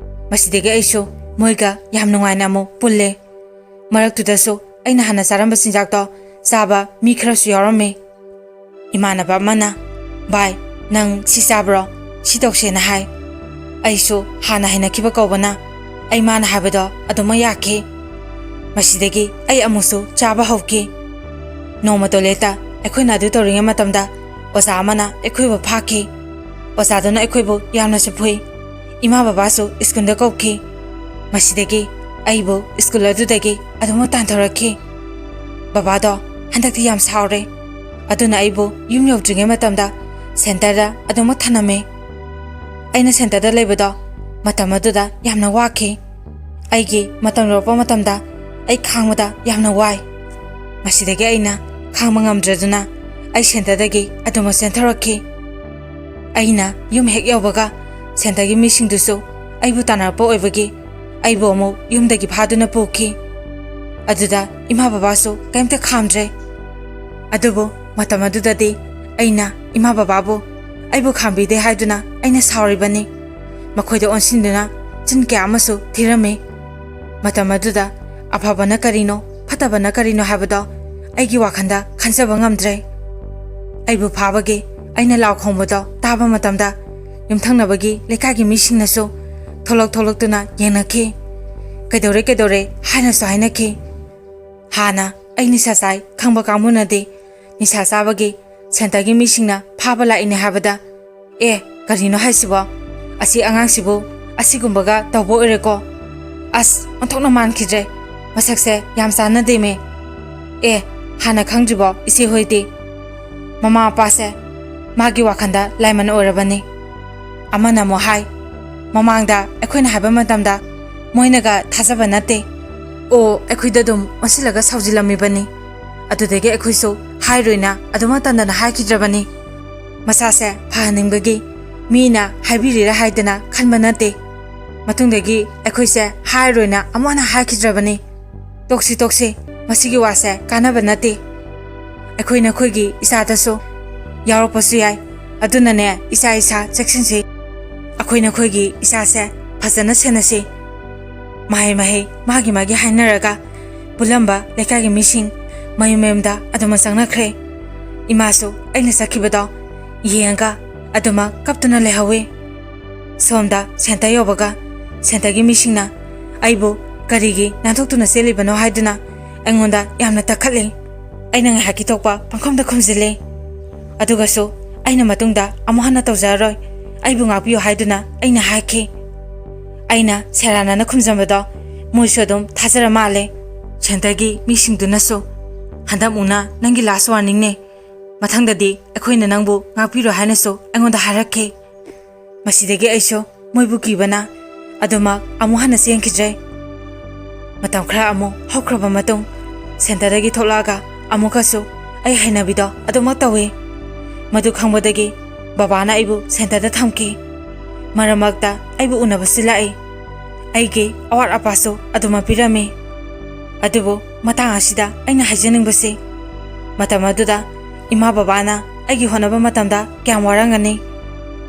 ꯃꯁꯤꯗꯒꯤ ꯑꯩꯁꯨ ꯃꯣꯏꯒ ꯌꯥꯝ ꯅꯨꯡꯉꯥꯏꯅ ꯑꯃꯨꯛ ꯄꯨꯜꯂꯦ꯫ ꯃꯔꯛꯇꯨꯗꯁꯨ ꯑꯩꯅ ꯍꯥꯟꯅ ꯆꯥꯔꯝꯕ ꯆꯤꯟꯖꯥꯛꯇꯣ ꯆꯥꯕ ꯃꯤ ꯈꯔꯁꯨ ꯌꯥꯎꯔꯝꯃꯤ꯫ ꯏꯃꯥꯟꯅꯕ ꯑꯃꯅ, "ꯚꯥꯏ, ꯅꯪ ꯁꯤ ꯆꯥꯕ꯭ꯔꯣ? ꯁꯤ ꯇꯧꯁꯦꯅ" ꯍꯥꯏ꯫ ꯑꯩꯁꯨ ꯍꯥꯟꯅ ꯍꯩꯅꯈꯤꯕ ꯀꯧꯕꯅ ꯑꯩ ꯃꯥꯅ ꯍꯥꯏꯕꯗꯣ ꯑꯗꯨꯃꯛ ꯌꯥꯈꯤ꯫ ꯃꯁꯤꯗꯒꯤ ꯑꯩ ꯑꯃꯨꯛꯁꯨ ꯆꯥꯕ ꯍꯧꯈꯤ꯫ ꯅꯣꯡꯃ ꯇꯣꯏꯂꯦꯠꯇ ꯑꯩꯈꯣꯏꯅ ꯑꯗꯨ ꯇꯧꯔꯤꯉꯩ ꯃꯇꯝꯗ ꯑꯣꯖꯥ ꯑꯃꯅ ꯑꯩꯈꯣꯏꯕꯨ ꯐꯥꯈꯤ꯫ ꯑꯣꯖꯥꯗꯨꯅ ꯑꯩꯈꯣꯏꯕꯨ ꯌꯥꯝꯅꯁꯨ ꯐꯨꯏ꯫ ꯏꯃꯥ ꯕꯕꯥꯁꯨ ꯁ꯭ꯀꯨꯜꯗ ꯀꯧꯈꯤ꯫ ꯃꯁꯤꯗꯒꯤ ꯑꯩꯕꯨ ꯁ꯭ꯀꯨꯜ ꯑꯗꯨꯗꯒꯤ ꯑꯗꯨꯃꯛ ꯇꯥꯟꯊꯣꯔꯛꯈꯤ꯫ ꯕꯕꯥꯗꯣ ꯍꯟꯗꯛꯇꯤ ꯌꯥꯝ ꯁꯥꯎꯔꯦ꯫ ꯑꯗꯨꯅ ꯑꯩꯕꯨ ꯌꯨꯝ ꯌꯧꯗ꯭ꯔꯤꯉꯩ ꯃꯇꯝꯗ ꯁꯦꯟꯇꯔꯗ ꯑꯗꯨꯃꯛ ꯊꯅꯝꯃꯦ꯫ ꯑꯩꯅ ꯁꯦꯟꯇꯔꯗ ꯂꯩꯕꯗꯣ ꯃꯇꯝ ꯑꯗꯨꯗ ꯌꯥꯝꯅ ꯋꯥꯈꯤ꯫ ꯑꯩꯒꯤ ꯃꯇꯝ ꯂꯣꯏꯔꯛꯄ ꯃꯇꯝꯗ ꯑꯩ ꯈꯥꯡꯕꯗ ꯌꯥꯝꯅ ꯋꯥꯏ꯫ ꯃꯁꯤꯗꯒꯤ ꯑꯩꯅ ꯈꯥꯡꯕ ꯉꯝꯗ꯭ꯔꯗꯨꯅ ꯑꯩ ꯁꯦꯟꯇꯔꯗꯒꯤ ꯑꯗꯨꯃꯛ ꯆꯦꯟꯊꯣꯔꯛꯈꯤ꯫ ꯑꯩꯅ ꯌꯨꯝ ꯍꯦꯛ ꯌꯧꯕꯒ ꯁꯦꯟꯇꯔꯒꯤ ꯃꯤꯁꯤꯡꯗꯨꯁꯨ ꯑꯩꯕꯨ ꯇꯥꯟꯅꯔꯛꯄ ꯑꯣꯏꯕꯒꯤ ꯑꯩꯕꯨ ꯑꯃꯨꯛ ꯌꯨꯝꯗꯒꯤ ꯐꯥꯗꯨꯅ ꯄꯨꯈꯤ꯫ ꯑꯗꯨꯗ ꯏꯃꯥ ꯕꯕꯥꯁꯨ ꯀꯔꯤꯝꯇ ꯈꯥꯝꯗ꯭ꯔꯦ꯫ ꯑꯗꯨꯕꯨ ꯃꯇꯝ ꯑꯗꯨꯗꯗꯤ ꯑꯩꯅ ꯏꯃꯥ ꯕꯕꯥꯕꯨ ꯑꯩꯕꯨ ꯈꯥꯝꯕꯤꯗꯦ ꯍꯥꯏꯗꯨꯅ ꯑꯩꯅ ꯁꯥꯎꯔꯤꯕꯅꯤ꯫ ꯃꯈꯣꯏꯗ ꯑꯣꯟꯁꯤꯟꯗꯨꯅ ꯆꯤꯟ ꯀꯌꯥ ꯑꯃꯁꯨ ꯊꯤꯔꯝꯃꯤ꯫ ꯃꯇꯝ ꯑꯗꯨꯗ ꯑꯐꯕꯅ ꯀꯔꯤꯅꯣ, ꯐꯠꯇꯕꯅ ꯀꯔꯤꯅꯣ ꯍꯥꯏꯕꯗꯣ ꯑꯩꯒꯤ ꯋꯥꯈꯜꯗ ꯈꯟꯖꯕ ꯉꯝꯗ꯭ꯔꯦ꯫ ꯑꯩꯕꯨ ꯐꯥꯕꯒꯤ ꯑꯩꯅ ꯂꯥꯎ ꯈꯣꯡꯕꯗꯣ ꯇꯥꯕ ꯃꯇꯝꯗ ꯌꯨꯝꯊꯪꯅꯕꯒꯤ ꯂꯩꯀꯥꯏꯒꯤ ꯃꯤꯁꯤꯡꯅꯁꯨ ꯊꯣꯛꯂꯛ ꯊꯣꯛꯂꯛꯇꯨꯅ ꯌꯦꯡꯅꯈꯤ꯫ "ꯀꯩꯗꯧꯔꯦ, ꯀꯩꯗꯧꯔꯦ?" ꯍꯥꯏꯅꯁꯨ ꯍꯥꯏꯅꯈꯤ꯫ ꯍꯥꯟꯅ ꯑꯩ ꯅꯤꯁꯥ ꯆꯥꯏ ꯈꯪꯕ ꯀꯥꯡꯕꯨꯅꯗꯤ ꯅꯤꯁꯥ ꯆꯥꯕꯒꯤ ꯁꯦꯟꯇꯔꯒꯤ ꯃꯤꯁꯤꯡꯅ ꯐꯥꯕ ꯂꯥꯛꯏꯅꯦ ꯍꯥꯏꯕꯗ, "ꯑꯦ, ꯀꯔꯤꯅꯣ ꯍꯥꯏꯁꯤꯕꯣ? ꯑꯁꯤ ꯑꯉꯥꯡꯁꯤꯕꯨ ꯑꯁꯤꯒꯨꯝꯕꯒ ꯇꯧꯕ ꯑꯣꯏꯔꯦꯀꯣ? ꯑꯁ, ꯑꯣꯟꯊꯣꯛꯅ ꯃꯥꯟꯈꯤꯗ꯭ꯔꯦ꯫ ꯃꯁꯛꯁꯦ ꯌꯥꯝ ꯆꯥꯟꯅꯗꯦꯃꯦ꯫ ꯑꯦ, ꯍꯥꯟꯅ ꯈꯪꯗ꯭ꯔꯤꯕꯣ ꯏꯆꯦ ꯍꯣꯏꯗꯤ?" ꯃꯃꯥ ꯃꯄꯥꯁꯦ ꯃꯥꯒꯤ ꯋꯥꯈꯜꯗ ꯂꯥꯏꯃꯟ ꯑꯣꯏꯔꯕꯅꯤ꯫ ꯑꯃꯅ ꯑꯃꯨꯛ ꯍꯥꯏ, "ꯃꯃꯥꯡꯗ ꯑꯩꯈꯣꯏꯅ ꯍꯥꯏꯕ ꯃꯇꯝꯗ ꯃꯣꯏꯅꯒ ꯊꯥꯖꯕ ꯅꯠꯇꯦ꯫ ꯑꯣ, ꯑꯩꯈꯣꯏꯗ ꯑꯗꯨꯝ ꯑꯣꯟꯁꯤꯜꯂꯒ ꯁꯥꯎꯖꯤꯜꯂꯝꯃꯤꯕꯅꯤ꯫ ꯑꯗꯨꯗꯒꯤ ꯑꯩꯈꯣꯏꯁꯨ ꯍꯥꯏꯔꯣꯏꯅ ꯑꯗꯨꯃꯛ ꯇꯟꯗꯅ ꯍꯥꯏꯈꯤꯗ꯭ꯔꯕꯅꯤ꯫ ꯃꯁꯥꯁꯦ ꯐꯍꯟꯅꯤꯡꯕꯒꯤ ꯃꯤꯅ ꯍꯥꯏꯕꯤꯔꯤꯔꯥ ꯍꯥꯏꯗꯅ ꯈꯟꯕ ꯅꯠꯇꯦ꯫ ꯃꯇꯨꯡꯗꯒꯤ ꯑꯩꯈꯣꯏꯁꯦ ꯍꯥꯏꯔꯣꯏꯅ ꯑꯃꯨꯛ ꯍꯟꯅ ꯍꯥꯏꯈꯤꯗ꯭ꯔꯕꯅꯤ"꯫ "ꯇꯣꯛꯁꯤ, ꯇꯣꯛꯁꯤ, ꯃꯁꯤꯒꯤ ꯋꯥꯁꯦ ꯀꯥꯟꯅꯕ ꯅꯠꯇꯦ꯫ ꯑꯩꯈꯣꯏ ꯅꯈꯣꯏꯒꯤ ꯏꯆꯥꯗꯁꯨ ꯌꯥꯎꯔꯛꯄꯁꯨ ꯌꯥꯏ꯫ ꯑꯗꯨꯅꯅꯦ, ꯏꯆꯥ ꯏꯁꯥ ꯆꯦꯛꯁꯤꯟꯁꯤ꯫ ꯑꯩꯈꯣꯏ ꯅꯈꯣꯏꯒꯤ ꯏꯆꯥꯁꯦ ꯐꯖꯅ ꯁꯦꯟꯅꯁꯤ"꯫ ꯃꯍꯩ ꯃꯍꯩ ꯃꯥꯒꯤ ꯃꯥꯒꯤ ꯍꯥꯏꯅꯔꯒ ꯄꯨꯜꯂꯝꯕ ꯂꯩꯀꯥꯏꯒꯤ ꯃꯤꯁꯤꯡ ꯃꯌꯨꯝ ꯃꯌꯨꯝꯗ ꯑꯗꯨꯃꯛ ꯆꯪꯅꯈ꯭ꯔꯦ꯫ ꯏꯃꯥꯁꯨ ꯑꯩꯅ ꯆꯠꯈꯤꯕꯗꯣ ꯌꯦꯡꯉꯒ ꯑꯗꯨꯃꯛ ꯀꯞꯇꯨꯅ ꯂꯩꯍꯧꯋꯤ꯫ ꯁꯣꯝꯗ ꯁꯦꯟꯇꯔ ꯌꯧꯕꯒ ꯁꯦꯟꯇꯔꯒꯤ ꯃꯤꯁꯤꯡꯅ ꯑꯩꯕꯨ ꯀꯔꯤꯒꯤ ꯅꯥꯟꯊꯣꯛꯇꯨꯅ ꯆꯦꯜꯂꯤꯕꯅꯣ ꯍꯥꯏꯗꯨꯅ ꯑꯩꯉꯣꯟꯗ ꯌꯥꯝꯅ ꯇꯛꯈꯠꯂꯤ꯫ ꯑꯩꯅ ꯉꯥꯏꯍꯥꯛꯀꯤ ꯊꯣꯛꯄ ꯄꯪꯈꯨꯝꯗ ꯈꯨꯝꯖꯤꯜꯂꯤ꯫ ꯑꯗꯨꯒꯁꯨ ꯑꯩꯅ ꯃꯇꯨꯡꯗ ꯑꯃꯨꯛ ꯍꯟꯅ ꯇꯧꯖꯔꯔꯣꯏ, ꯑꯩꯕꯨ ꯉꯥꯛꯄꯤꯌꯨ ꯍꯥꯏꯗꯨꯅ ꯑꯩꯅ ꯍꯥꯏꯈꯤ꯫ ꯑꯩꯅ ꯁꯦꯔꯥꯟꯅꯅ ꯈꯨꯝꯖꯟꯕꯗꯣ ꯃꯣꯏꯁꯨ ꯑꯗꯨꯝ ꯊꯥꯖꯔ ꯃꯥꯜꯂꯦ꯫ ꯁꯦꯟꯇꯔꯒꯤ ꯃꯤꯁꯤꯡꯗꯨꯅꯁꯨ, "ꯍꯟꯗꯛꯃꯨꯛꯅ ꯅꯪꯒꯤ ꯂꯥꯁ ꯋꯥꯔꯅꯤꯡꯅꯦ꯫ ꯃꯊꯪꯗꯗꯤ ꯑꯩꯈꯣꯏꯅ ꯅꯪꯕꯨ ꯉꯥꯛꯄꯤꯔꯣꯏ" ꯍꯥꯏꯅꯁꯨ ꯑꯩꯉꯣꯟꯗ ꯍꯥꯏꯔꯛꯈꯤ꯫ ꯃꯁꯤꯗꯒꯤ ꯑꯩꯁꯨ ꯃꯣꯏꯕꯨ ꯀꯤꯕꯅ ꯑꯗꯨꯃꯛ ꯑꯃꯨꯛ ꯍꯟꯅ ꯆꯦꯟꯈꯤꯗ꯭ꯔꯦ꯫ ꯃꯇꯝ ꯈꯔ ꯑꯃꯨꯛ ꯍꯧꯈ꯭ꯔꯕ ꯃꯇꯨꯡ, ꯁꯦꯟꯇꯔꯗꯒꯤ ꯊꯣꯛꯂꯛꯑꯒ ꯑꯃꯨꯛꯀꯁꯨ ꯑꯩ ꯍꯩꯅꯕꯤꯗꯣ ꯑꯗꯨꯃꯛ ꯇꯧꯏ꯫ ꯃꯗꯨ ꯈꯪꯕꯗꯒꯤ ꯕꯕꯥꯅ ꯑꯩꯕꯨ ꯁꯦꯟꯇꯔꯗ ꯊꯝꯈꯤ꯫ ꯃꯔꯛ ꯃꯔꯛꯇ ꯑꯩꯕꯨ ꯎꯅꯕꯁꯨ ꯂꯥꯛꯏ꯫ ꯑꯩꯒꯤ ꯑꯋꯥꯠ ꯑꯄꯥꯁꯨ ꯑꯗꯨꯃꯛ ꯄꯤꯔꯝꯃꯤ꯫ ꯑꯗꯨꯕꯨ ꯃꯇꯥꯡ ꯑꯁꯤꯗ ꯑꯩꯅ ꯍꯥꯏꯖꯅꯤꯡꯕꯁꯤ, ꯃꯇꯝ ꯑꯗꯨꯗ ꯏꯃꯥ ꯕꯕꯥꯅ ꯑꯩꯒꯤ ꯍꯣꯠꯅꯕ ꯃꯇꯝꯗ ꯀꯌꯥꯝ ꯋꯥꯔꯝꯒꯅꯤ꯫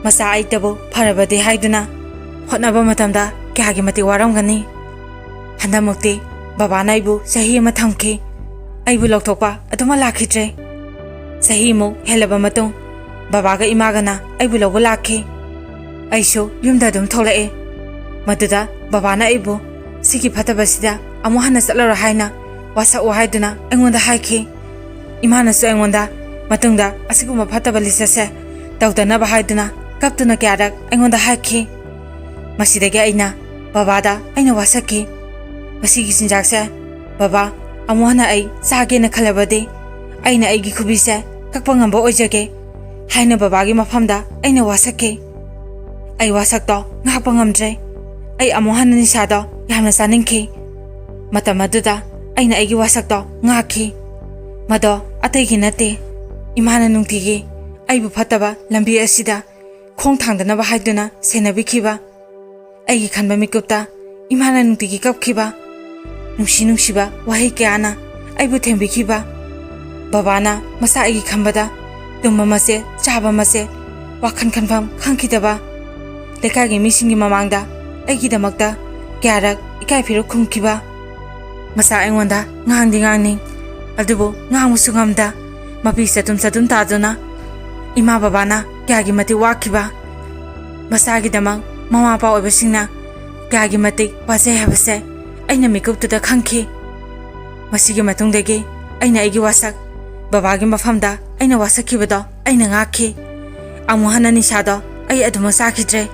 ꯃꯆꯥ ꯑꯩꯇꯕꯨ ꯐꯔꯕꯗꯤ ꯍꯥꯏꯗꯨꯅ ꯍꯣꯠꯅꯕ ꯃꯇꯝꯗ ꯀꯌꯥꯒꯤ ꯃꯇꯤꯛ ꯋꯥꯔꯝꯒꯅꯤ꯫ ꯍꯟꯗꯛꯃꯨꯛꯇꯤ ꯕꯕꯥꯅ ꯑꯩꯕꯨ ꯆꯍꯤ ꯑꯃ ꯊꯝꯈꯤ꯫ ꯑꯩꯕꯨ ꯂꯧꯊꯣꯛꯄ ꯑꯗꯨꯃꯛ ꯂꯥꯛꯈꯤꯗ꯭ꯔꯦ꯫ ꯆꯍꯤꯃꯨꯛ ꯍꯦꯜꯂꯕ ꯃꯇꯨꯡ, ꯕꯕꯥꯒ ꯏꯃꯥꯒꯅ ꯑꯩꯕꯨ ꯂꯧꯕ ꯂꯥꯛꯈꯤ꯫ ꯑꯩꯁꯨ ꯌꯨꯝꯗ ꯑꯗꯨꯝ ꯊꯣꯛꯂꯛꯑꯦ꯫ ꯃꯗꯨꯗ ꯕꯕꯥꯅ ꯑꯩꯕꯨ ꯁꯤꯒꯤ ꯐꯠꯇꯕꯁꯤꯗ ꯑꯃꯨꯛ ꯍꯟꯅ ꯆꯠꯂꯔꯣꯏ ꯍꯥꯏꯅ ꯋꯥꯁꯛꯑꯣ ꯍꯥꯏꯗꯨꯅ ꯑꯩꯉꯣꯟꯗ ꯍꯥꯏꯈꯤ꯫ ꯏꯃꯥꯅꯁꯨ ꯑꯩꯉꯣꯟꯗ ꯃꯇꯨꯡꯗ ꯑꯁꯤꯒꯨꯝꯕ ꯐꯠꯇꯕ ꯂꯤꯆꯠꯁꯦ ꯇꯧꯗꯅꯕ ꯍꯥꯏꯗꯨꯅ ꯀꯞꯇꯨꯅ ꯀꯌꯥꯔꯛ ꯑꯩꯉꯣꯟꯗ ꯍꯥꯏꯈꯤ꯫ ꯃꯁꯤꯗꯒꯤ ꯑꯩꯅ ꯕꯕꯥꯗ ꯑꯩꯅ ꯋꯥꯁꯛꯈꯤ꯫ "ꯃꯁꯤꯒꯤ ꯆꯤꯟꯖꯥꯛꯁꯦ ꯕꯕꯥ, ꯑꯃꯨꯛ ꯍꯟꯅ ꯑꯩ ꯆꯥꯒꯦꯅ ꯈꯜꯂꯕꯗꯤ ꯑꯩꯅ ꯑꯩꯒꯤ ꯈꯨꯕꯤꯁꯦ ꯀꯛꯄ ꯉꯝꯕ ꯑꯣꯏꯖꯒꯦ" ꯍꯥꯏꯅ ꯕꯕꯥꯒꯤ ꯃꯐꯝꯗ ꯑꯩꯅ ꯋꯥꯁꯛꯈꯤ꯫ ꯑꯩ ꯋꯥꯁꯛꯇꯣ ꯉꯥꯛꯄ ꯉꯝꯗ꯭ꯔꯦ꯫ ꯑꯩ ꯑꯃꯨꯛ ꯍꯟꯅ ꯅꯤꯁꯥꯗꯣ ꯌꯥꯝꯅ ꯆꯥꯅꯤꯡꯈꯤ꯫ ꯃꯇꯝ ꯑꯗꯨꯗ ꯑꯩꯅ ꯑꯩꯒꯤ ꯋꯥꯁꯛꯇꯣ ꯉꯥꯛꯈꯤ꯫ ꯃꯗꯣ ꯑꯇꯩꯒꯤ ꯅꯠꯇꯦ, ꯏꯃꯥꯅ ꯅꯨꯡꯇꯤꯒꯤ ꯑꯩꯕꯨ ꯐꯠꯇꯕ ꯂꯝꯕꯤ ꯑꯁꯤꯗ ꯈꯣꯡ ꯊꯥꯡꯗꯅꯕ ꯍꯥꯏꯗꯨꯅ ꯁꯦꯟꯅꯕꯤꯈꯤꯕ꯫ ꯑꯩꯒꯤ ꯈꯟꯕ ꯃꯤꯀꯨꯞꯇ ꯏꯃꯥꯅ ꯅꯨꯡꯇꯤꯒꯤ ꯀꯞꯈꯤꯕ꯫ ꯅꯨꯡꯁꯤ ꯅꯨꯡꯁꯤꯕ ꯋꯥꯍꯩ ꯀꯌꯥꯅ ꯑꯩꯕꯨ ꯊꯦꯝꯕꯤꯈꯤꯕ꯫ ꯕꯕꯥꯅ ꯃꯆꯥ ꯑꯩꯒꯤ ꯈꯟꯕꯗ ꯇꯨꯝꯕ ꯃꯆꯦꯠ, ꯆꯥꯕ ꯃꯆꯦꯠ, ꯋꯥꯈꯜ ꯈꯟꯐꯝ ꯈꯪꯈꯤꯗꯕ꯫ ꯂꯩꯀꯥꯏꯒꯤ ꯃꯤꯁꯤꯡꯒꯤ ꯃꯃꯥꯡꯗ ꯑꯩꯒꯤꯗꯃꯛꯇ ꯀꯌꯥꯔꯛ ꯏꯀꯥꯏ ꯐꯤꯔꯨꯛ ꯈꯨꯝꯈꯤꯕ꯫ ꯃꯆꯥ ꯑꯩꯉꯣꯟꯗ ꯉꯥꯡꯗꯤ ꯉꯥꯡꯅꯤꯡ, ꯑꯗꯨꯕꯨ ꯉꯥꯡꯕꯁꯨ ꯉꯝꯗ꯫ ꯃꯄꯤ ꯆꯗꯨꯝ ꯆꯗꯨꯝ ꯇꯥꯗꯨꯅ ꯏꯃꯥ ꯕꯕꯥꯅ ꯀꯌꯥꯒꯤ ꯃꯇꯤꯛ ꯋꯥꯈꯤꯕ꯫ ꯃꯆꯥꯒꯤꯗꯃꯛ ꯃꯃꯥ ꯃꯄꯥ ꯑꯣꯏꯕꯁꯤꯡꯅ ꯀꯌꯥꯒꯤ ꯃꯇꯤꯛ ꯋꯥꯖꯩ ꯍꯥꯏꯕꯁꯦ ꯑꯩꯅ ꯃꯤꯀꯨꯞꯇꯨꯗ ꯈꯪꯈꯤ꯫ ꯃꯁꯤꯒꯤ ꯃꯇꯨꯡꯗꯒꯤ ꯑꯩꯅ ꯑꯩꯒꯤ ꯋꯥꯁꯛ, ꯕꯕꯥꯒꯤ ꯃꯐꯝꯗ ꯑꯩꯅ ꯋꯥꯁꯛꯈꯤꯕꯗꯣ ꯑꯩꯅ ꯉꯥꯛꯈꯤ꯫ ꯑꯃꯨꯛ ꯍꯟꯅ ꯅꯤꯁꯥꯗꯣ ꯑꯩ ꯑꯗꯨꯃꯛ ꯆꯥꯈꯤꯗ꯭ꯔꯦ꯫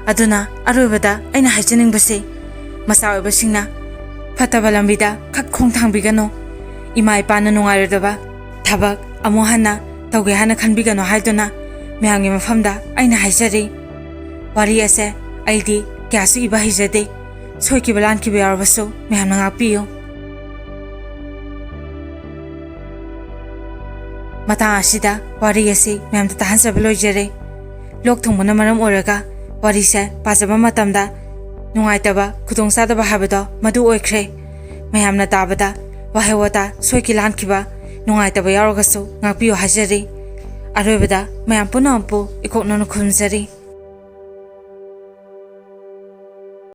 ꯑꯗꯨꯅ ꯑꯔꯣꯏꯕꯗ ꯑꯩꯅ ꯍꯥꯏꯖꯅꯤꯡꯕꯁꯤ, ꯃꯆꯥ ꯑꯣꯏꯕꯁꯤꯡꯅ ꯐꯠꯇꯕ ꯂꯝꯕꯤꯗ ꯈꯛ ꯈꯣꯡ ꯊꯥꯡꯕꯤꯒꯅꯨ꯫ ꯏꯃꯥ ꯏꯄꯥꯅ ꯅꯨꯡꯉꯥꯏꯔꯣꯏꯗꯕ ꯊꯕꯛ ꯑꯃꯨꯛ ꯍꯟꯅ ꯇꯧꯒꯦ ꯍꯥꯏꯅ ꯈꯟꯕꯤꯒꯅꯨ ꯍꯥꯏꯗꯨꯅ ꯃꯌꯥꯝꯒꯤ ꯃꯐꯝꯗ ꯑꯩꯅ ꯍꯥꯏꯖꯔꯤ꯫ ꯋꯥꯔꯤ ꯑꯁꯦ ꯑꯩꯗꯤ ꯀꯌꯥꯁꯨ ꯏꯕ ꯍꯩꯖꯗꯦ꯫ ꯁꯣꯏꯈꯤꯕ ꯂꯥꯟꯈꯤꯕ ꯌꯥꯎꯔꯕꯁꯨ ꯃꯌꯥꯝꯅ ꯉꯥꯛꯄꯤꯌꯨ꯫ ꯃꯇꯥꯡ ꯑꯁꯤꯗ ꯋꯥꯔꯤ ꯑꯁꯤ ꯃꯌꯥꯝꯗ ꯇꯥꯍꯟꯖꯕ ꯂꯣꯏꯖꯔꯦ꯫ ꯂꯣꯛ ꯊꯨꯡꯕꯅ ꯃꯔꯝ ꯑꯣꯏꯔꯒ ꯋꯥꯔꯤꯁꯦ ꯄꯥꯖꯕ ꯃꯇꯝꯗ ꯅꯨꯡꯉꯥꯏꯇꯕ, ꯈꯨꯗꯣꯡꯆꯥꯗꯕ ꯍꯥꯏꯕꯗꯣ ꯃꯗꯨ ꯑꯣꯏꯈ꯭ꯔꯦ꯫ ꯃꯌꯥꯝꯅ ꯇꯥꯕꯗ ꯋꯥꯍꯩ ꯋꯥꯇꯥ ꯁꯣꯏꯈꯤ ꯂꯥꯟꯈꯤꯕ, ꯅꯨꯡꯉꯥꯏꯇꯕ ꯌꯥꯎꯔꯒꯁꯨ ꯉꯥꯛꯄꯤꯌꯨ ꯍꯥꯏꯖꯔꯤ꯫ ꯑꯔꯣꯏꯕꯗ ꯃꯌꯥꯝ ꯄꯨꯝꯅꯃꯛꯄꯨ ꯏꯀꯣꯛꯅꯅ ꯈꯨꯔꯨꯝꯖꯔꯤ꯫